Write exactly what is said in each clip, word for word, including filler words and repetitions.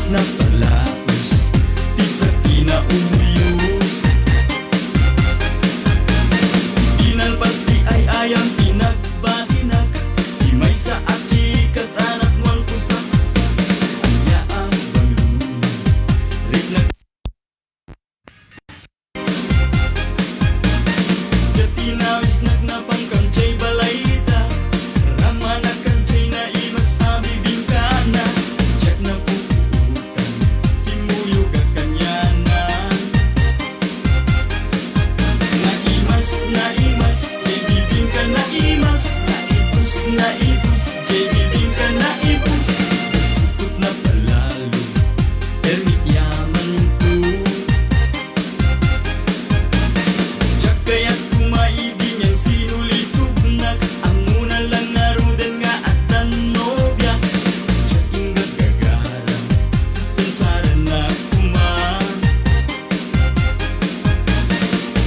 Napalaus ti sakina uyos. Pinalpas ti ay-ayam ti nagbatinak. Ti maysa a chikas a nagmuang pusaksak. Ania a bangluna. Riknak Ket inawisnak napangkam jay balayda. Ramanak kan jay naimas a bibingkana. Diak napupuotan, kimmuyogak kaniana. Naimas, naimas, jay bibingka naimas. Naibus, naibus, jay bibingka naibus. Sukot na palalo, permit yamanko. Diak kayat kumaidi nian sinulisognak. Ammona lang ngaruden nga addan nobia. Diak inggagaram, dispensarannak koma.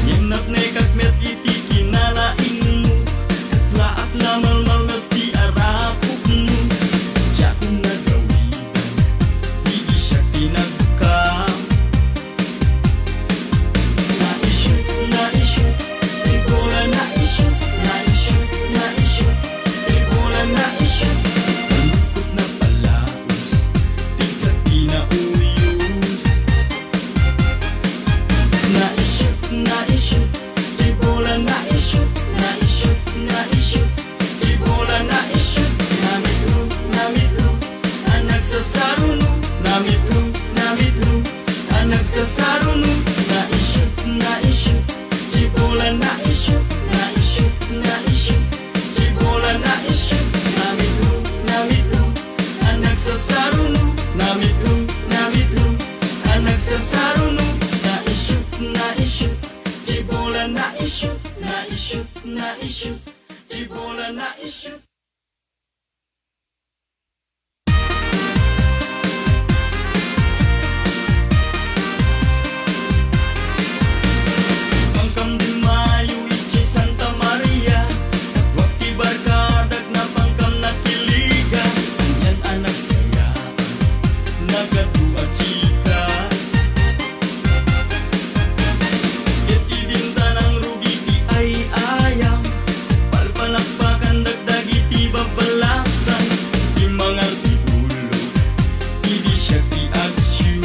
Ngem napnekak met iti kinalaingmo. Kaslaak la malmalnas ti arapokmo. Diakon nagawidan, idi siak ti nagkam. Naisyu, naisyu, ti bola naisyu, naisyu, naisyu, ti bola naisyu. Malukot na palaus, ti sakina uyos. Naisyu, naisyu, ti bola naisyu, naisyu, naisyu. Ti bola naisyu, namitlo, namitlo, a nagsasaruno, namitlo, namitlo, a nagsasaruno, naisyu, naisyu. Ti bola naisyu, naisyu, naisyu. Ti bola naisyu, namitlo, namitlo, a nagsasaruno, namitlo, namitlo, a nagsasaruno, naisyu, naisyu. Ti bola naisyu, naisyu, naisyu. Ti bola naisyu. Pangkam dimmayo idiay Santa Maria, agwak ti barkadak, napangkam nakiliga, anian a nagsaya. Nagadu a chikas. Ket idinta nangrugi ti ay-ayam, palpalakpakandak dagiti babbalasang, ti mangar ti ulo, idi siak ti agsyu.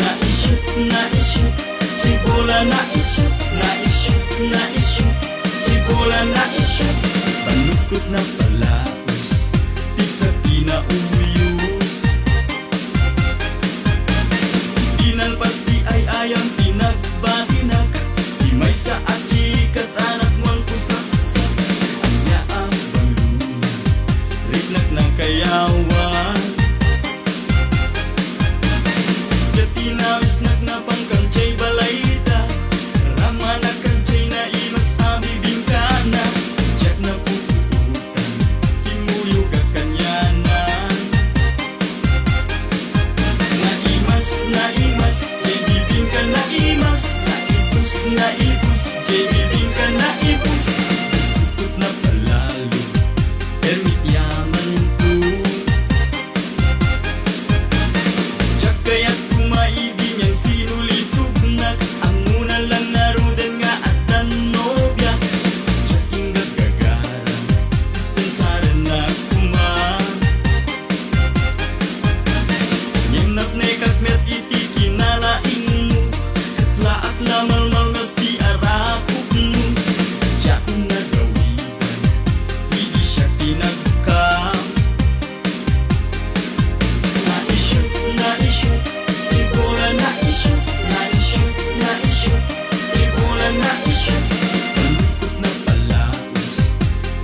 Naisyu, naisyu, ti bola naisyu, naisyu, naisyu, ti bola naisyu. Panukot na palaus, ti sakina uyos. Pinalpas ti ay-ayam ti nagbatinak, ti maysa a chikas a nagmuang pusaksak. Ania a bangluna, riknak nakayawan. Ket inawisnak napangkam jay balayda. Ramanak kan jay naimas a bibingkana. Diak napupuotan, kimmuyogak kaniana. Naimas, naimas, jay bibingka naimas. Naibus, naibus, jay bibingka naibus. Sukot na palalo, permit yamanko. Diak kayat kumaidi nian sinulisognak. Ammona lang ngaruden nga addan nobia. Diak inggagaram, dispensarannak koma. Ngem napnekak met iti kinalaingmo. Kaslaak la malmalnas ti arapokmo. Diakon nagawidan, idi siak ti nagkam. Naisyu, naisyu, ti bola naisyu, naisyu, naisyu, ti bola naisyu. Panukot na palaus,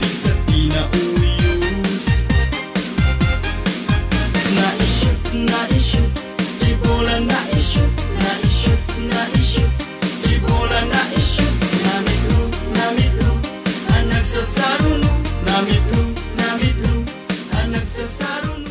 ti sakina uyos. Naisyu, naisyu, ti bola naisyu, naisyu, naisyu, ti bola naisyu. Namitlo, namitlo, a nagsasaruno, namitlo, namitlo, a nagsasaruno.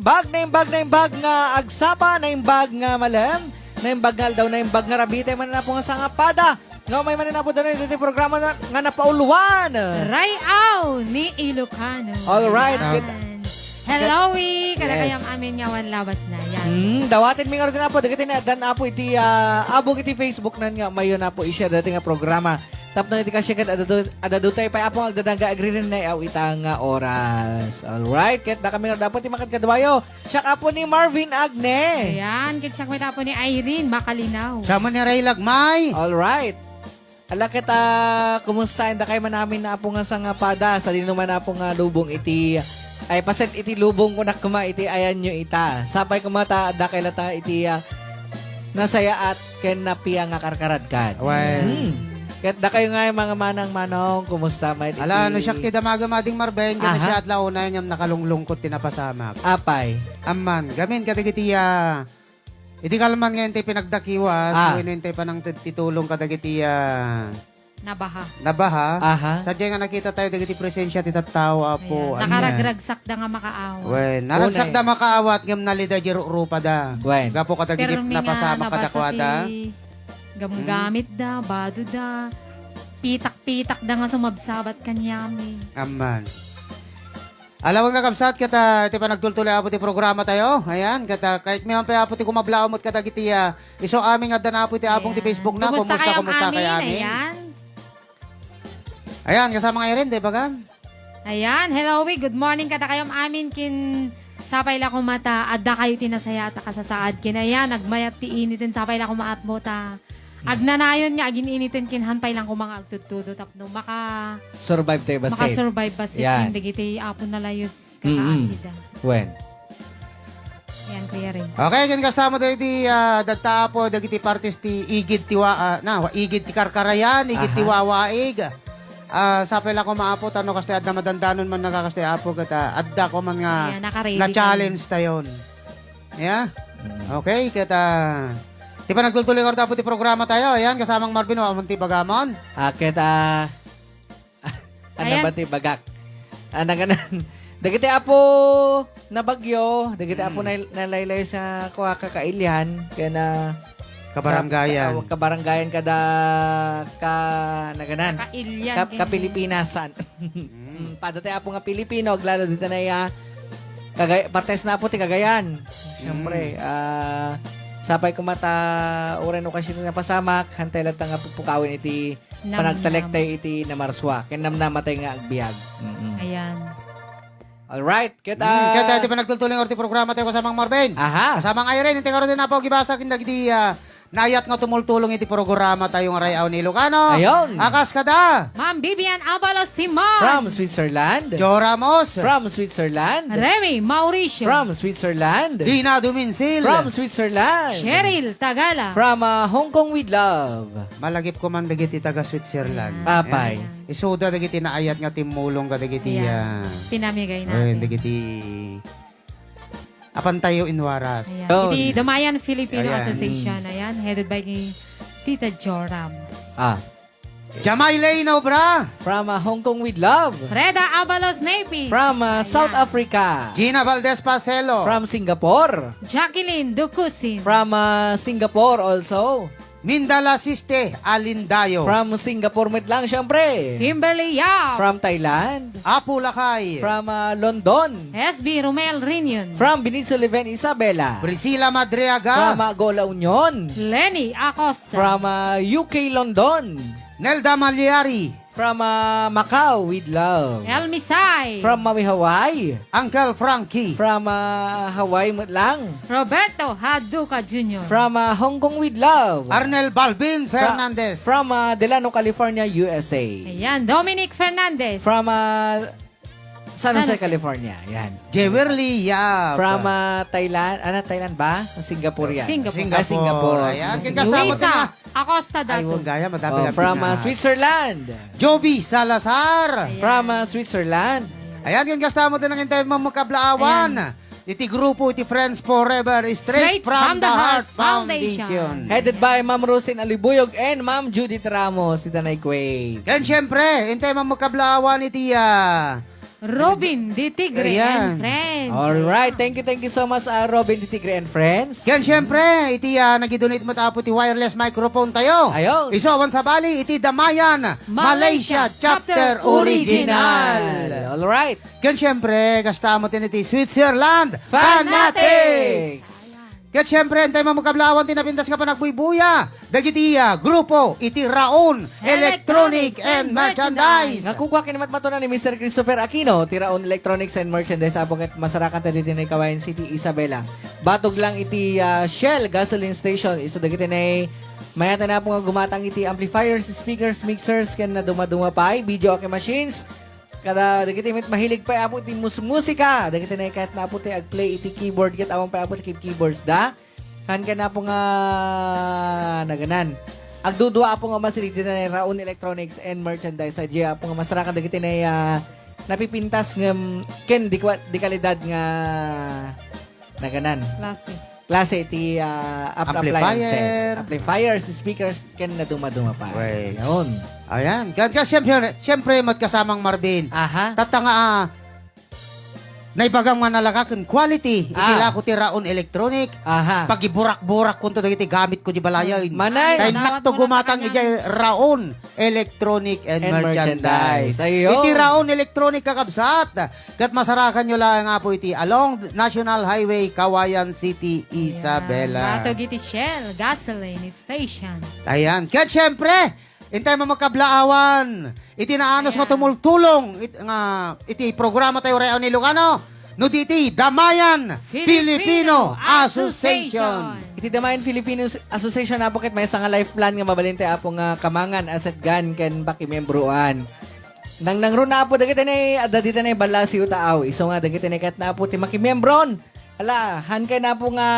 Bag, naimbag, naimbag nga agsapa, naimbag nga malem, naimbag nga aldaw, naimbag nga rabii, tay manen apo nga sangapada. Nga umay manen apo danay ditoy programa na, nga napauluan. Rayaw ni Ilocano. All right. Yan. Hello, eh. Yes. Kadakayo amin nga awan labas na. Yan. Hmm, dawaten mi ngarud apo, dagiti naaddan apo iti, ah, abong iti Facebook nan nga mayon apo i-share dati nga programa. Tapno iti kasya ket adadu-, adadutay pay apo nga agdadangga agririnnayaw ita nga oras. All right, ket dakami ngarud apo ti makadkaduayo. Siak apo ni Marvin Agne. Ayan, ket siak met apo ni Irene Makalinaw. Siak met ni Ray Lagmay. All right. Ala ket, ah, kumusta? Inda kay manamin na apo nga sangapada, sadino man apo nga lubong iti, ay, paset iti lubong ko na kuma iti ayan nyo ita. Sapay kuma ta, adda kay lata iti, ah, nasayaat ken napia nga karkaradkan. Wen. Hmm. Ket dakayo nga mga manang manong, kumusta met iti Ala, no siak ti damagem, Ading Marben, ken Aha. siya at launay ngem nakalunglungkot ti napasamak. Apay? Amman, gamin kadagiti, ah, idi kalman nga intay pinagdakiwas, Ah. wenno intay panangted ti tulong kadagiti, ah, Nabaha. nabaha. Aha. Sadiay nga nakita tayo dagiti presensya ti tattao, Apo. Ayan. Amen. Nakaragragsakda nga makaawat. Wen, naragsakda Unay. makaawat ngem nalida di rurupada. Wen. Gapu kadagiti Permi nga napasamak nabasa kadakuada. ti gamgamitda, badoda, pitak-pitakda nga sumabsabat kaniami. Amman. Ala wen, kakabsat, ket, ah, iti panagtultuloy apo ti programa tayo. Ayan, ket, ah, kayatmi man pay apo ti kumablaw met kadagiti, ah, isu amin nga adda na apo iti abong ti Ayan. Facebook na. Kumusta Kumusta, kayo, kumusta kayo, amin? amin? Ayan. Ayan, kasama nga Irene, di ba, Gam? Ayan, hello, we. Good morning kadakayo amin kin sapay la koma ta adda kayo ti nasayaat a kasasaad kin. Ayan, nagmayat ti initen sapay la koma apmo ta agnanayon nga agin-initen kin han pay lang koma nga agtudtudo tapno maka Survive tayo basit. maka-survive basit Yan. kin dagiti apo na layos Mm-mm. kakaasida. Wen. Ayan, Kuya Ray. Okay, ken kasta mo dagiti, ah, dadta apo, dagiti parties ti Igid ti Wa-, ah, na, Wa-, Igid ti Karkarayan, Igid ti Aha. Wawaig. Ah, sapay la koma apo, tano kasta adda madandanon man nakakasta apo, ket, ah, adda ko man nga Ayan, naka-ready na-challenge kayo. tayon. Yeah? Mm. Okay, ket, ah, ti panagtultuloy ngarud apo ti programa tayo. Ayan, kasamang Marvin, wa man ti bagamon. Ah, ket, ah, Ano Ayan. ba ti bagak? Ah, naganan. Dagiti apo na bagyo, dagiti apo Hmm. na, nalaylay sa kua kakailian, kaya na Kabaranggayan. ka-, kabaranggayan kada ka, naganan. Kakailian, Ka-, kaya. Kapilipinasan. Hmm. Hmm, pada tayo apo nga Pilipino, aglalo dito na iya, Kagay-, partes na apo ti Kagayan. Siyempre, Hmm. ah, sapay kumata, uray no kasi napasamak, hantay latta nga pupukawin iti Namnam. Panagtalek tayo iti namarswa. Ken namnama tayo nga agbiag. Mm-mm. Ayan. Alright. Ket, Mm, ket, ah, ah, ti panagtultuloy nga ti programa tayo kasamang Marvin. Aha. Kasamang Irene, inti ngarud din apo gibasa kin dagiti, ah, naayat nga tumultulong iti programa tayo nga Rayaw ni Ilocano. Ayon. Akas kada. Ma'am Vivian Abalos Simon. From Switzerland. Joe Ramos. From Switzerland. Remy Mauricio. From Switzerland. Dina Duminsil. From Switzerland. Cheryl Tagala. From, ah, Hong Kong with love. Malagip ko man dagiti taga Switzerland. Ayan. Apay. Ayan. Isuda dagiti naayat nga timmulong kadagiti, Ayan. ah, Pinamigay ay, natin. dagiti apan tayo inwaras. Ayan. Yun. Iti The Mayan Filipino Ayan. Association, ayan, headed by ni Tita Joram. Ah. Jamay Lane Obra. From, ah, Hong Kong with love. Reda Abalos Napis. From, ah, South Ayan. Africa. Gina Valdez Pacelo. From Singapore. Jacqueline Ducusin. From, ah, Singapore also. Minda Lasiste Alindayo. From Singapore met lang, syempre. Kimberly Yap. From Thailand. Apu Lakay. From, ah, London. S B Romel Rinion. From Benicio Leven Isabela. Priscilla Madriaga. From, ah, Gola Union. Lenny Acosta. From, ah, U K London. Nelda Malyari. From, ah, Macau with love. El Misay. From Maui, Hawaii. Uncle Frankie. From, ah, Hawaii met lang. Roberto Haduka Junior. From, ah, Hong Kong with love. Arnel Balvin Fra-, Fernandez. From, ah, Delano, California, U S A. Ayan, Dominic Fernandez. From, ah, San Jose, San Jose. California. Yan. Jewerly Yap. From, ah, Thailand. Ano, Thailand ba? Singapore yan. Singapore. Ah, Singapore. Ayan. Singapore. Ken kasta mo Luisa na. Acosta Ay, Dato. Huwag gaya, madami Oh, na from, ah, pina- Switzerland. Joby Salazar. Ayan. From, ah, Switzerland. Ayan, ken kasta mo din ang intay mo makablaawan. Ayan. Iti grupo, iti Friends Forever, straight Straight from from the the Heart Heart Foundation. Foundation. Headed by Ma'am Rosin Alibuyog and Ma'am Judith Ramos, ita na Quay. Ken siyempre, intay mo makablaawan iti, ah, Robin de Tigre Ayan. and friends. Alright. Thank you, thank you so much, ah, Robin de Tigre and friends. Ken siyempre, iti, ah, nagidonate met apo ti wireless microphone tayo. Ayos. Isu awan sabali, iti Damayan, Malaysia, Malaysia, Chapter Chapter Original. Original. Alright. Ken siyempre, kasta met iti Switzerland, Fanatics. Ket siyempre, intay mamakablawan ti napintas nga panagbuybuya dagiti, ah, grupo iti Raon Electronics and Merchandise. Nga kukua ken matmaton ni Mister Christopher Aquino, ti Raon Electronics and Merchandise, apo ket masarakan ta diti nay Cauayan City, Isabela. Batog lang iti, ah, Shell gasoline station, isu dagiti nay mayat na apo nga gumatang iti amplifiers, speakers, mixers, ken nadumaduma pay, video, okay, machines, kada dagiti met mahilig pay apo ti mus-, musika, dagiti nay kayat na apo ti agplay iti keyboard, ket awan pay apo ti key-, keyboards da. Haan ken apo nga naganan. Agdudua apo nga masirig dita nay Raon Electronics and Merchandise. Adjay apo nga masarakan dagiti nay, ah, napipintas ngem ken di kwa-, di kalidad nga naganan. Klase. Klase ti, ah, ap-, Amplifier. Appliances. Amplifiers, speakers, ken nadumaduma pay. Wait. Yaon. Ayan. Ket, ket siyempre, siyempre, met kasamang Marvin. Aha. Tatta nga, ah, naibagam nga nalaka ken quality iti Ah. lako ti Raon Electronic. Aha. Pagiburak-burak kunto dagiti gamit ko di balayen. Manay. Kay Ay, nakto dawat mo gumatang na idiay Raon Electronic and And Merchandise. Merchandise. Ayo. Iti Raon Electronic, kakabsat, ket masarakan nyo lang nga po iti along National Highway, Cauayan City, Ayan. Isabela. Batog iti Shell Gasoline Station. Ayan. Ket siyempre, intay mamakabla awan iti naanus nga Ayan. tumultulong it-, nga iti programa tayo, Raon Ilocano, no diti Damayan Filipino Filipino Association. Association. Iti Damayan Filipino Association, apo, ket maysa nga life plan nga mabalin tayo, apo, nga kamangan, asetgan, ken pakimembroan. Nangnangro na, apo, dagiti nay adda dita nay ballasiw taaw. Isu nga dagiti nay kayat na, apo, ti makimembron. Ala, haan kay na, apo, nga,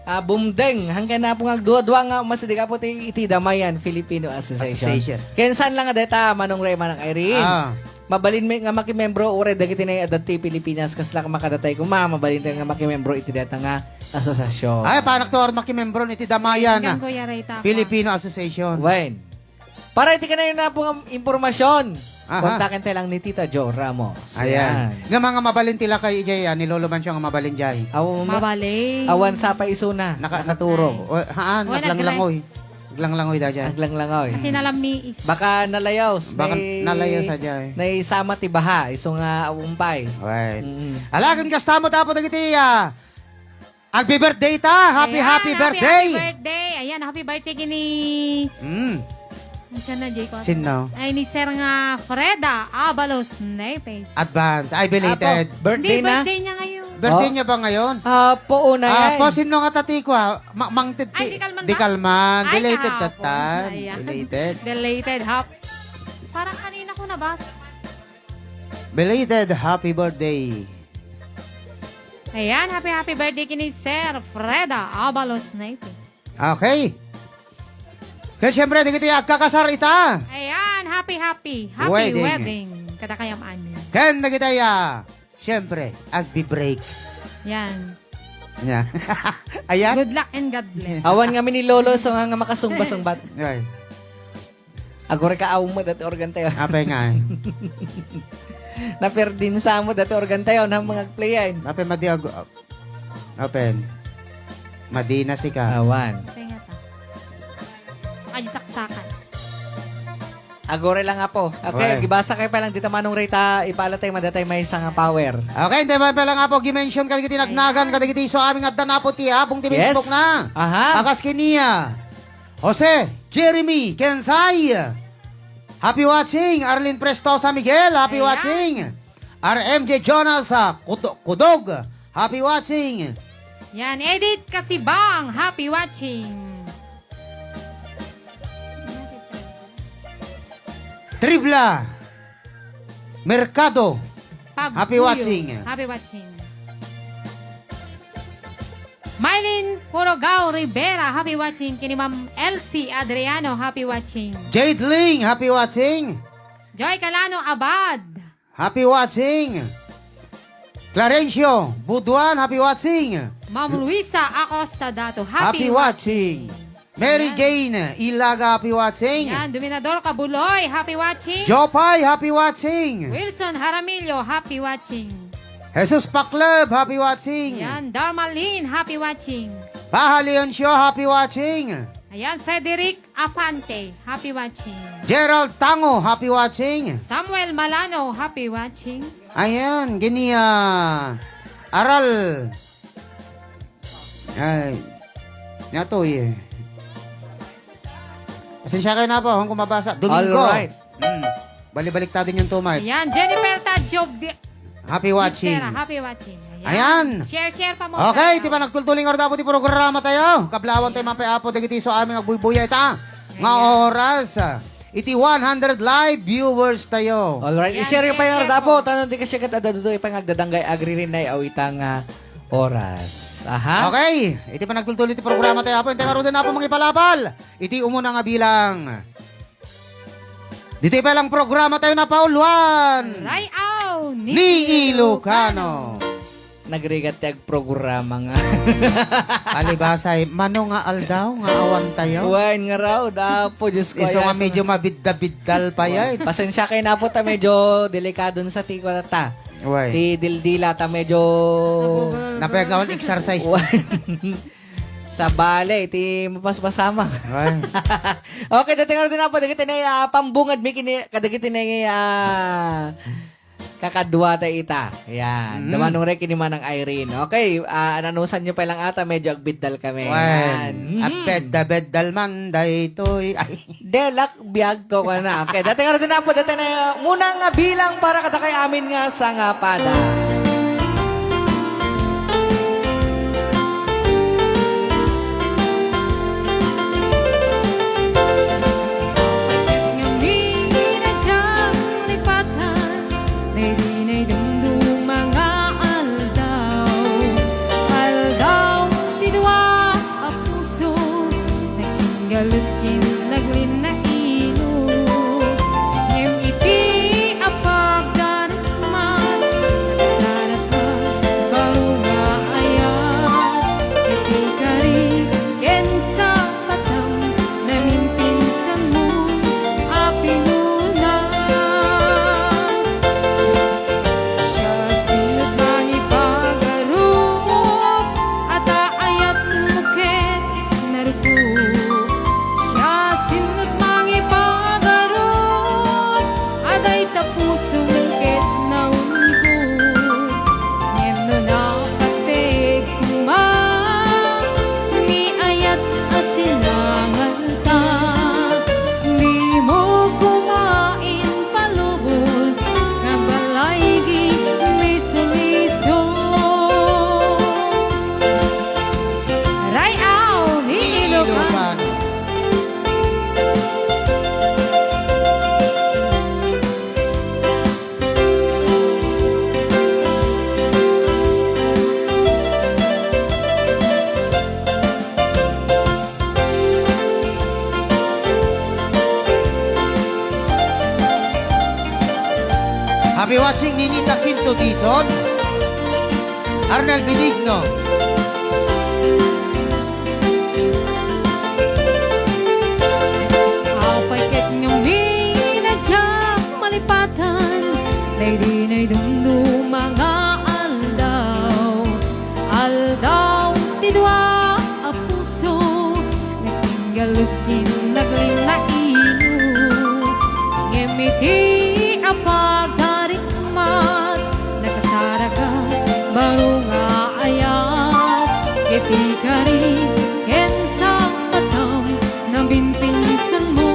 ah, bumdeng. Haan kay na, apo, nga agdua-dua nga umasideg, apo, ti, iti Damayan Filipino Association. Association. Ken saan lang nga deta, Manong Ray, Manang Irene. Ah. Mabalin met nga makimembro, uray dagiti nay adda ti Pilipinas, kasla nga makadatay koma, mabalin tayo nga makimembro iti deta nga asosasyon. Ay, panak to, makimembro iti Damayan Ken Kuya Ray, tama. Filipino Association. Wen. Para iti kanayon na po nga impormasyon, Aha. kontaken tayo lang ni Tita Jo Ramos. Ayan. Ayan. Nga mga mabalin ti lakay ijay, ah, ni Lolo Mancio nga mabalin jay. Aw, ma-, Mabalin. awan sa pa isuna. Naka-, Nakaturog. o, haan, O, nag-dress. naglanglangoy. Naglanglangoy da jay. Naglanglangoy. Kasi nalammiis. Baka nalayaw. Baka Nay-, nalayaw sa jay. Naisama ti baha. Isu nga aw umpay. Right. Mm. Ala, ken kasta met apo dagiti, ah, Agbi-birthday ta! Happy, Ayan, happy happy, birthday! happy birthday! Ayan, happy birthday kini Mm. Saan na, Jay? Sino? Ay, ni Sir nga Freda Abalos Nepes. Advance. Ay, belated. Apo, birthday Hindi, na? birthday niya ngayon. Birthday Oh. niya ba ngayon? Apo, una Ah, yan. po, sino nga tatiko, ah? Ma-, mangted Ay, ti-, di kalman di ba? kalman. Ay, Belated kahapon. tatan. Ayan. Belated. Belated hap-, Parang kanina ko nabasa. Belated happy birthday. Ayan, happy, happy birthday kini Sir Freda Abalos Naipes. Okay. Kaya siyempre, di kita agkakasar ita. Ayan, happy, happy, happy Wedding. wedding. Kada kayam ani. Ken dagiti, ah, siyempre, agbi-break. Yan. Nya. Ayan. Good luck and God bless. Awan nga mini lolo, so nga, nga makasungba-sungbat. Ay. Agore ka aw mo dati organ tayo. Apay nga, eh. Naperdinsa mo dati organ tayo na mga play, eh. Apay madi ag-, apay. Madi na sika. Awan. Kaya nga ta. Ay, saksakan. Agore lang, apo. Okay, Awan. gibasa kayo pa lang dita, Manong Rita, ipala tayo, madatay may isang power. Okay, hindi man pala nga po, gimension ka dagiti nagnagan, Ayan. kadagiti iso aming addan, apo, ti abong ti Yes. Facebook na. Aha. Akas kiniya. Jose, Jeremy, Kensay. Happy watching. Arlene Prestosa Miguel, happy Ayan. watching. R M J Jonas, ah, Kudo-, Kudog, happy watching. Yan, Edith Kasibang, happy watching. Tribla Mercado, Pagbuyo, happy watching. Happy watching. Mylene Purogao Rivera, happy watching. Kini Ma'am Elsie Adriano, happy watching. Jade Ling, happy watching. Joy Calano Abad. Happy watching. Clarencio Buduan, happy watching. Ma'am Luisa Acosta Dato, happy Happy watching. watching. Mary Ayan. Jane Ilaga, happy watching. Yan, Dominador Kabuloy, happy watching. Jopay, happy watching. Wilson Jaramillo, happy watching. Jesus Pakleb, happy watching. Yan, Darmalin, happy watching. Paha Leoncio, happy watching. Ayan, Frederick Apante, happy watching. Gerald Tango, happy watching. Samuel Malano, happy watching. Ayan, gini, ah, aral. Ay, nga to, eh. Pasensya kayo na po, kung mabasa. Domingo. All right. Mm. Balibaliktadin yung tumay. Ayan, Jennifer Tadjob. Di- Happy watching. Mister, happy watching. Ayan. Ayan. Share, share pa mo. Okay, tayo. Ti panagtultuling arda po ti programa tayo. Kablawan tayo, mapayapo, dagiti so aming agbuybuya ita. Nga Ayan. Oras. Iti one hundred live viewers tayo. Alright, Yan, i-share yung share, payang share dapo. Po. Tanong di kasi kat adado ipay nga agdadanggay agririnay aw itang, ah, oras. Aha. Okay, iti panagtultuloy ti programa tayo, Apo. Intay nga ruden, Apo, mangipalapal. Iti umuna nga bilang. Dito pa lang programa tayo na pauluan. Rayaw ni Ni Ilocano. Ilocano. Nagrigat ti agprograma nga. Palibasay, mano nga aldaw nga awan tayo? Wen nga raw, dapo, Diyos ko, Iso nga ayas. Medyo mabidda-biddal pa yan. Pasensya kayo na po ta, medyo delikado na sa ti, ta. Why? Ti dildila ta medyo Napayag nga awan exercise. Wen. Sa bale, ti mapaspasamak. Why? Okay, dating ano din po, dagiti na, ah, pambungad, Mickey, ni, kadagiti na, ah, kakadwa ta ita. Yan. Mm. Dumanong rek ni Manang Irene. Okay, ah, ananusan nyo pa lang ata, medyo agbiddal kami. Wen, Yan. Mm. Agbeddal-beddal man, daytoy. Ay. Delak biag ko ka na. Okay, dating ano din po, dating na muna nga bilang para kadakay amin nga sangapada. Ngem ni Ina Jang lipatan, daydi nay dumduma nga aldaw. Aldaw ti dua a puso, nagsinggalut ken naglinnaino. Ngem iti apagdar Nakasarak a baro nga ayat, iti kari ken sapatan, naminpinsanmo a pinunas. Siasino ti mangipagarup, adda ayatmo ket narukop. Siasino ti mangipagarup, adda ita pusom ket naunggot. Ngem no napategmo man, ni ayat a sinangalta, dimo koma impalubos, nga balay iti miso-miso. Rayaw ni Ilocano. Happy watching, Ninita Quinto Dizon, Arnel Benigno. Apay ket ngamin a diak malipatan, daydi nay dumduma nga aldaw. Aldaw ti dua a puso, nagsinggalut ken naglinnaino. Ngem iti apagari met, nakasarak a baro nga ayat, iti kari ken sapatan, naminpinsanmo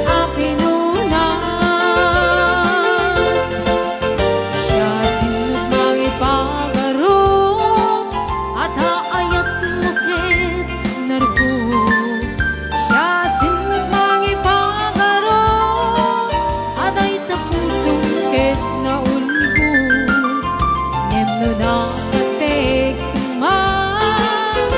a pinunas. Siasino ti mangipagarup, adda ayatmo ket narukop. Siasino ti mangipagarup, adda ita pusom ket naunggot. Ngem no napategmo man,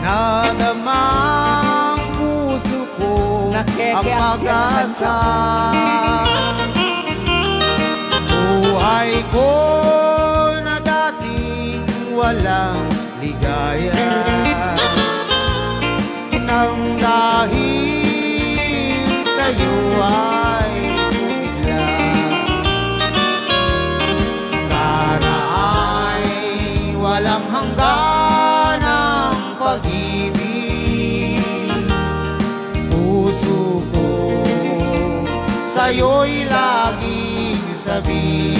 Nadamang puso ko ang pag-asa. Buhay ko na dating walang ligaya. Nang dahil sa'yo ay sumigla. Sana ay walang hanggan ang pag-ibig. Puso ko, sa'yo'y laging sabi,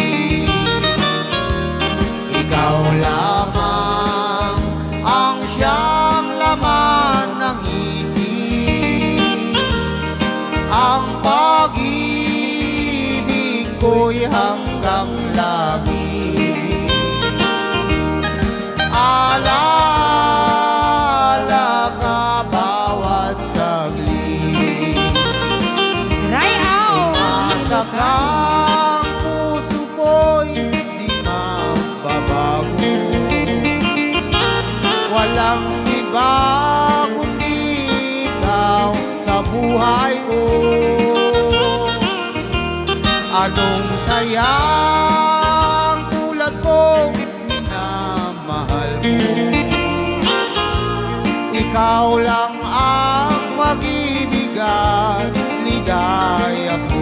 ikaw lamang ang siyang laman ng isip. Ang pag-ibig ko'y hanggang langit. Alaala ka bawat saglit. Rayaw, ang Ilocano. Ang puso ko'y di magbabago. Walang iba kundi ikaw sa buhay ko. Anong sayang tulad kong minamahal mo. Ikaw lang ang pag-ibig at ligaya ko.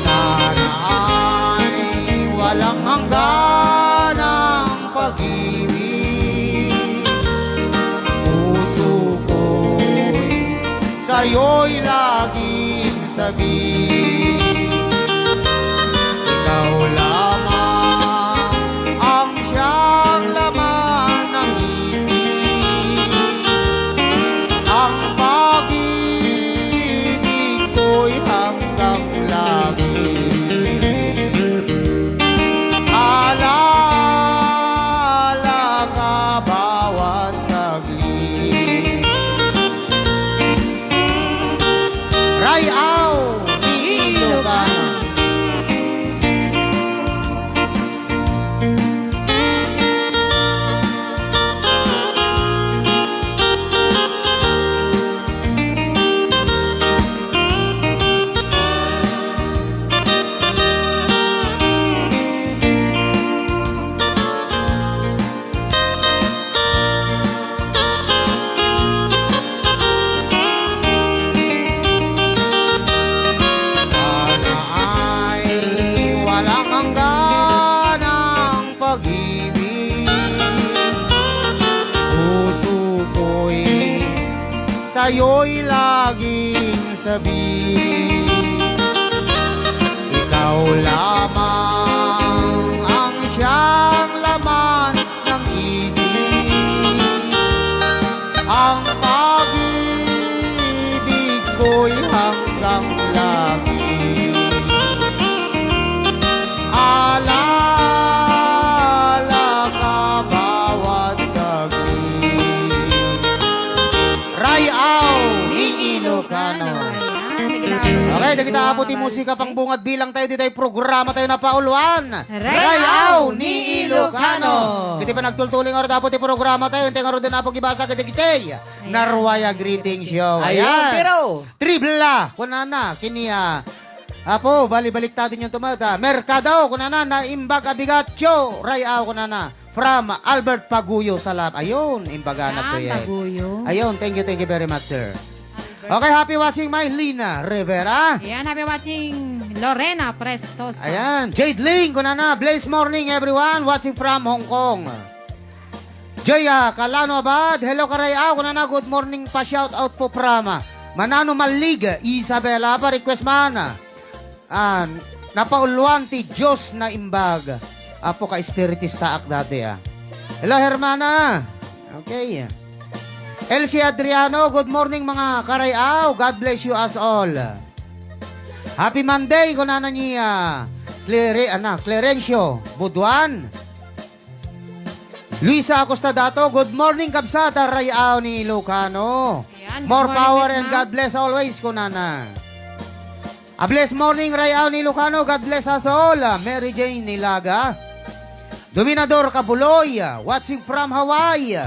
Sana ay walang hanggan ang pag-ibig. Puso ko'y sa'yo'y laging sabi, ikaw lamang ang siyang laman ng isip. Ang pag-ibig ko'y hanggang langit. Alaala ka bawat saglit. Rayaw ni Ilocano. Sana ay walang hanggan ang pag-ibig. Puso ko'y sa'yo'y laging sabi, ikaw lamang ang siyang laman ng isip. Ang pag-ibig ko'y hanggang langit. Alaala ka bawat saglit. Rayaw ni Ilocano. Ayan, dagita Apo ti musika pangbungad bilang tayo ditoy programa tayo napauluan. Rayaw ni Ilocano. Iti panagtultuloy ngarud Apo ti programa tayo, intay ngarud Apo gibasa kadagiti Ayan. Naruaya greeting show. Ayan, ayan. Pero Tribla, kunana, kini, ah, Apo, balibaliktadon yung tumata. Merkado, kunana, naimbag a bigatyo. Rayaw, kunana. From Albert Paguyo, Salap. Ayun, imbaganak to yan. Paguyo. Ayun, thank you, thank you very much, sir. Albert. Okay, happy watching, Mylena Rivera. Ayan, happy watching, Lorena Prestosa. Ayan, Jade Ling, kunana, blessed morning, everyone, watching from Hong Kong. Joya Calano Abad, hello, Karayaw, kunana, good morning, pa-shout out po, Prama. Manano Malig, Isabela, pa-request man. Ah, napauluan ti Dios naimbag. Apo ka espiritistaak dati, ah. Hello, Hermana. Okay. Elsie Adriano, good morning, mga Karayaw. God bless you us all. Happy Monday, kunana ni, ah, Clere-, ana, Clerencio Buduan. Luisa Acosta Dato, good morning, kabsat, Rayaw ni Ilocano. Ayan, good morning, Mama. More power and God bless always, kunana. A blessed morning, Rayaw ni Ilocano. God bless us all. Mary Jane Nilaga. Dominador Kabuloy, watching from Hawaii.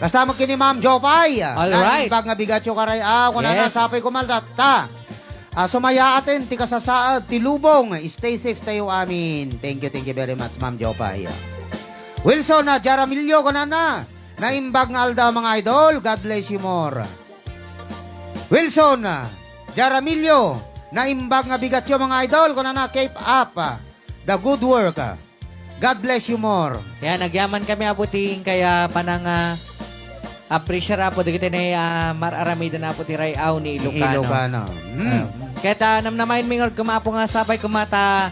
Kasta met ken ni Ma'am Jopay. All right. Naimbag nga bigatyo, karay-aw, kunana, yes, sapay koma ta. Ah, sumayaaten ti kasasaad ti lubong. Stay safe tayo amin. Thank you, thank you very much, Ma'am Jopay. Wilson, ah, Jaramillo, kunana, naimbag nga aldaw, mga idol. God bless you more. Wilson, ah, Jaramillo, naimbag nga bigatyo, mga idol. Kunana, keep up, ah, the good work, ah. God bless you more. Yan, agyaman kami, Apo, ti kaya panang, ah, appreciate, Apo, dagiti nay, ah, mar-aramiden, Apo, ti ray-aw ni Ilocano. Ilocano. Hmm. Ah, ket, ah, namnamaen mi ngarud koma, Apo, nga sapay koma ta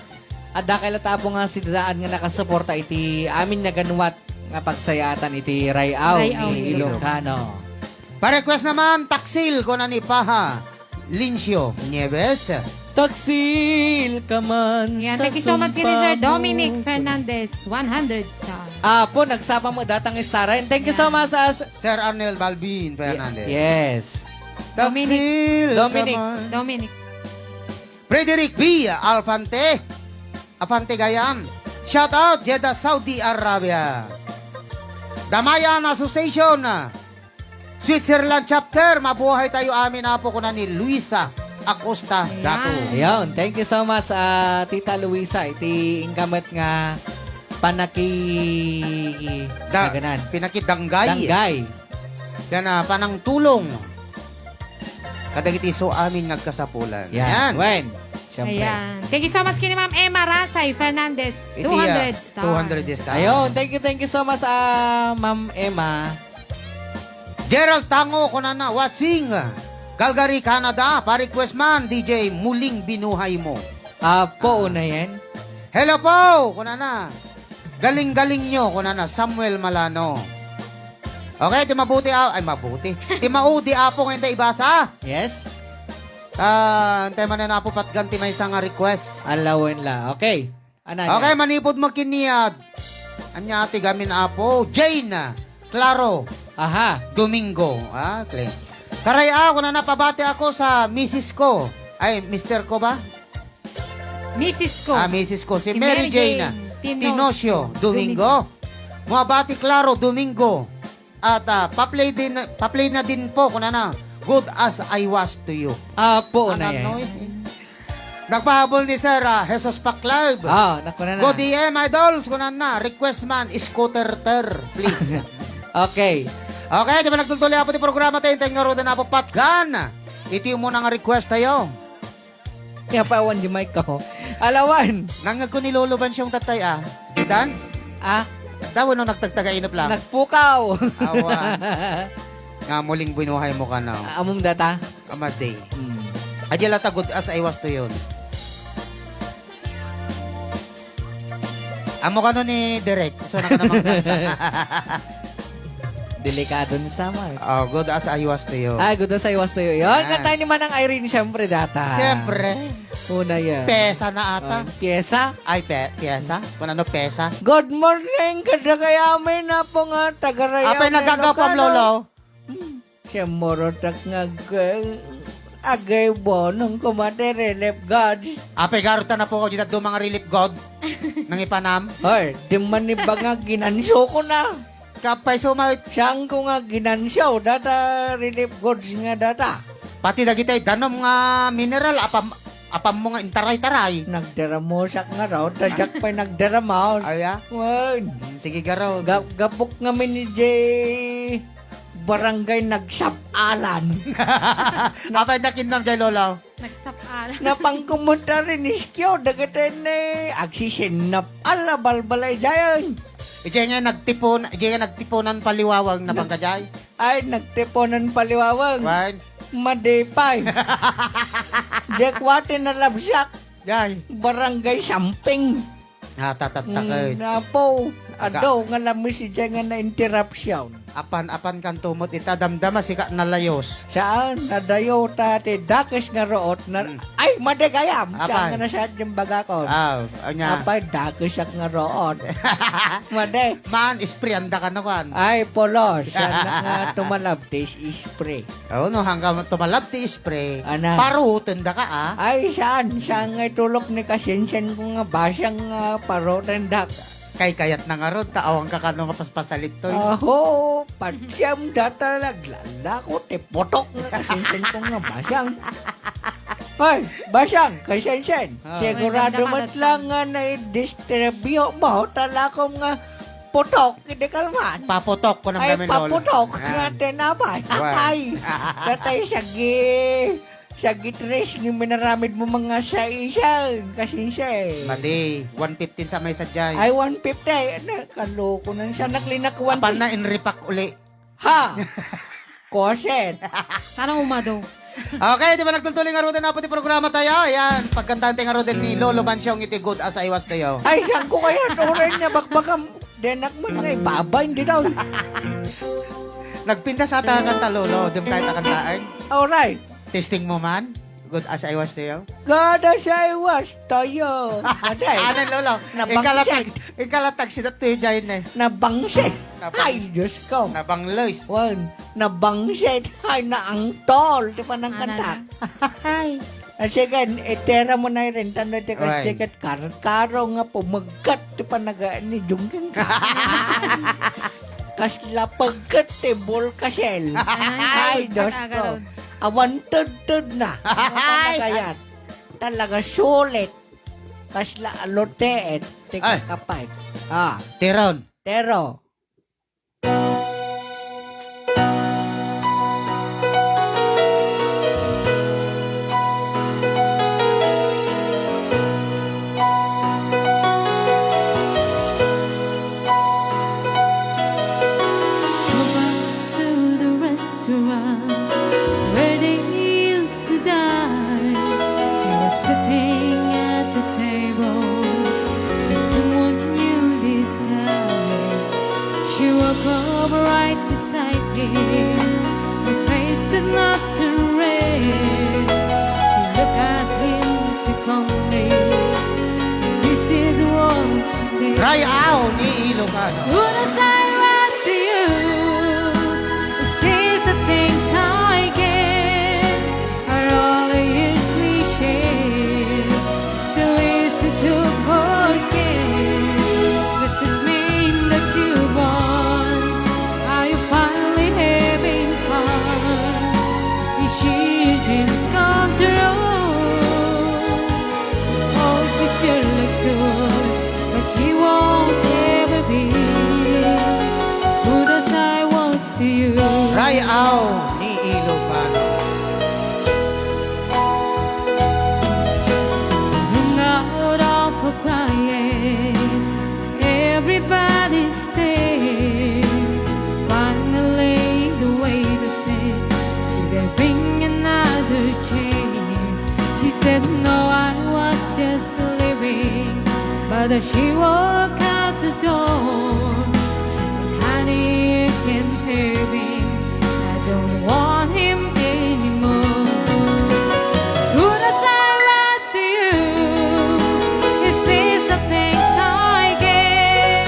adda kay latta, Apo, nga sidadaan nga nakasuporta iti amin nga ganuat nga pagsayaatan iti ray-aw ni Ilocano. Pa-request naman, Taksil, kuna ni Paha Lincio Nieves. Taksil ka man. Yan, thank you so much, kini Sir Dominic Fernandez, one hundred star. Apo, nagsapa mo datang istaren. Thank you so much, ah, Sir Arnel Balbin Fernandez. Yes. Dominic. Taksil ka man. Dominic. Frederick B. Alfante. Afante gayam. Shout out, Jeddah, Saudi Arabia. Damayan Association. Switzerland chapter, mabuhay tayo amin, Apo, kuna ni Luisa Acosta Dato. Ayan. Ayun, thank you so much, ah, Tita Luisa. Iti inkamet nga panaki-, Da-, aganan. Pinakidanggay. Danggay. Yan, ah, panangtulong. Kadagiti so amin nga agkasapulan. Yan. Ayan. Wen. Siyempre. Ayan. Thank you so much kini Ma'am Emma Rasay Fernandez. Iti, ah, two hundred star. Two hundred star. Ayun, thank you, thank you so much, ah, Ma'am Emma. Gerald Tango, kunana, watching. Calgary, Canada, pa-request man, D J, Muling Binuhay Mo. Apo, ah, una yan. Hello po, kunana. Galing-galing nyo, kunana, Samuel Malano. Okay, ti mabuti, ah, ay, mabuti. Ti maudi, Apo, ngayon tayo ibasa. Yes. Ah, antay man na, Apo, patgan ti maysa nga request. Alawen la. Okay. Ano, ano? Okay, manipod mo kini, ah, anya ati gamin, Apo? Jane, ah, Claro. Aha. Domingo. Ah, okay. Karay, ah, kuna napabati ako sa misis ko. Ay, mister ko ba? Misis ko. Ah, misis ko. Si Mary Jane, ah, Tinocio Domingo. Mabati, Claro Domingo. At, ah, pa-play din, pa-play na din po, kunana, Good as I Was to You. Apo, una yan. Nagpahabol ni Sir, ah, Jesus Paclav. Ah, naku na na. Good A M, idols, kunana, request man, scooter ter, please. Okay. Okay, di ba nagtultuloy, Apo, ti programa tayo, tayo nga roda na, Apo, patgan. Iti mo na nga request tayo. Kaya pa awan di mic ko. Alawan. Nangag ko ni Lolo Bansyong tatay, ah. Dan? Ah? Daw, no, nagtagtaga inop lang. Nagpukaw. Awan. Nga muling binuhay mo ka na. Ah, amom data? Amade. Hmm. Adya lata good as I was to yun. Amo kano ni Direk, so naka namang kanta. Delikado ni Samar. Oh, good as I was to you. Ah, good as I was to you. Yun, yan. Kanta ni Manang Irene, siyempre, data. Siyempre. Una yan. Pesa na ata. Oh, pyesa? Ay, pe-, pyesa? Kung ano, pesa? Good morning, kada kaya may napo nga, tagarayaw. Apay, nagkakapam, Lolo. Hmm. Siya morotak nga ag-, agay bonong kumate relief guards. Apay, garot na po ko dita do mga relief guard. Nang ipanam. Hoy, di man ni ba nga ginansyo ko na. Kapay sumay. Siyang ko nga ginansyo, data relief guards nga data. Pati dagitay danom nga mineral, apam, apam mo nga intaray-taray. Nagdaramosak nga raw, ta siak pa'y nagdaramaw. Aya? Wen. Sige, garo. Ga-, gapok nga minijay. Barangay Nagsapalan. Apay nakinnam jay, Lolo? Nagsapalan. Napangkumuta rin iskyo, dagiti ni agsisinnap. Ala, balbalay jayan. Ijay nga nagtipon, ijay nga nagtiponan paliwawang na pangkajay. Ay, nagtiponan paliwawang. Wan. Madipay. Diak wati na labsak. Jay. Barangay Samping. Ah, tatattakay. Mm, apo, ado nga lamis ijay nga na-interruption. Apan, apan kanto met ita damdama sika nalayos. Saan? Nadayo ta ti dakes nga root na, hmm, ay, madi gayam! Saan nga nasayat yung bagakon? Ah, anya? Apay, dakesak nga root. Madi. Man, isprianda ka na, kwan. Ay, polos. Saan na nga tumalab ti ispre? Oh, no, hanggang tumalab ti ispre, ana, paruten da ka, ah. Ay, saan? Saan nga itulok ni kasinsen ko nga basang, ah, paruten da ka? Kaykayatna ngarud, ta awan ka kano nga paspasalit toy. Aho, patiam data naglalako ti putok nga kasinsin ko nga basang. Hoy, basang, kasinsin. Ah. Sigurado met lang nga naidistribyo mo, talakom nga putok, hindi kalman. Paputok ko ng Ay, gamin, Lolo. Paputok nga Yan. Tinapay. Wan. Ay, katay sagi. Sa gitres nga minaramid mo mga saisan, kasinse. Madi, one fifteen sa may sadyay. Ay, one fifty. Ay, ano, kaloko na siya. Naklinak one fifty. Apan na, inripak uli. Ha? Koset. Sana umado. Okay, di ba nagtultuloy nga ruta na po ti programa tayo? Ayan, pagkantahan tayo nga ruta ni Lolo Mansyong iti Good As I Was to You. Ay, saan ko kaya? Oray niya, bakbakam. Denak mo nga ibaba, hindi daw. Nagpintas ata kanta, Lolo. Di mo kahit akantaan. Oray. Testing mo man? Good as I was to you? God as I was to you. Aday. Anan, Lolo. Nabangsit. Ikalatag, ikalatag si Datoy Jain eh. Nabangsit. Nabang- Ay, Diyos ko. Nabanglois. Wan, nabangsit. Ay, naangtol. Di ba nang Anan. Kanta? Ay. Ah, sige, itera mo na rin. Tanda ti kas Oy. Sige, kar-, karo nga pumagkat ti panaga ni Jungjung. Kasla pagkat ti Bulkasel. Ay, Ay, Diyos ko. Pag-agaron. Awan tudtud na. Ay, Talaga yan. Talaga sulit. Kasla aluteet. Tika Ay. Kapay. Ah. Teron. Tero. Go back to the restaurant where they used to die. He was sitting at the table with someone new this time. She walked over right beside him. Her face did not turn red. She looked at him so calmly. This is what she said. Ray-aw ni Ilocano. Good as I was to you, is this the things I get? Are all the years we shared so easy to forget? Does this mean that you won? Are you finally having fun? Is she your dreams come true? Oh, she sure looks good, but she won't ever be good as I was to you. Ray-aw ni Ilocano. Run out of a quiet, everybody stared. Finally, the waiter said, "Should I bring another chair?" She said, "No, I was just leaving." But as she walked out the door, she said, "Honey, you can hear me. I don't want him anymore." Good as I was to you, is this the things I get?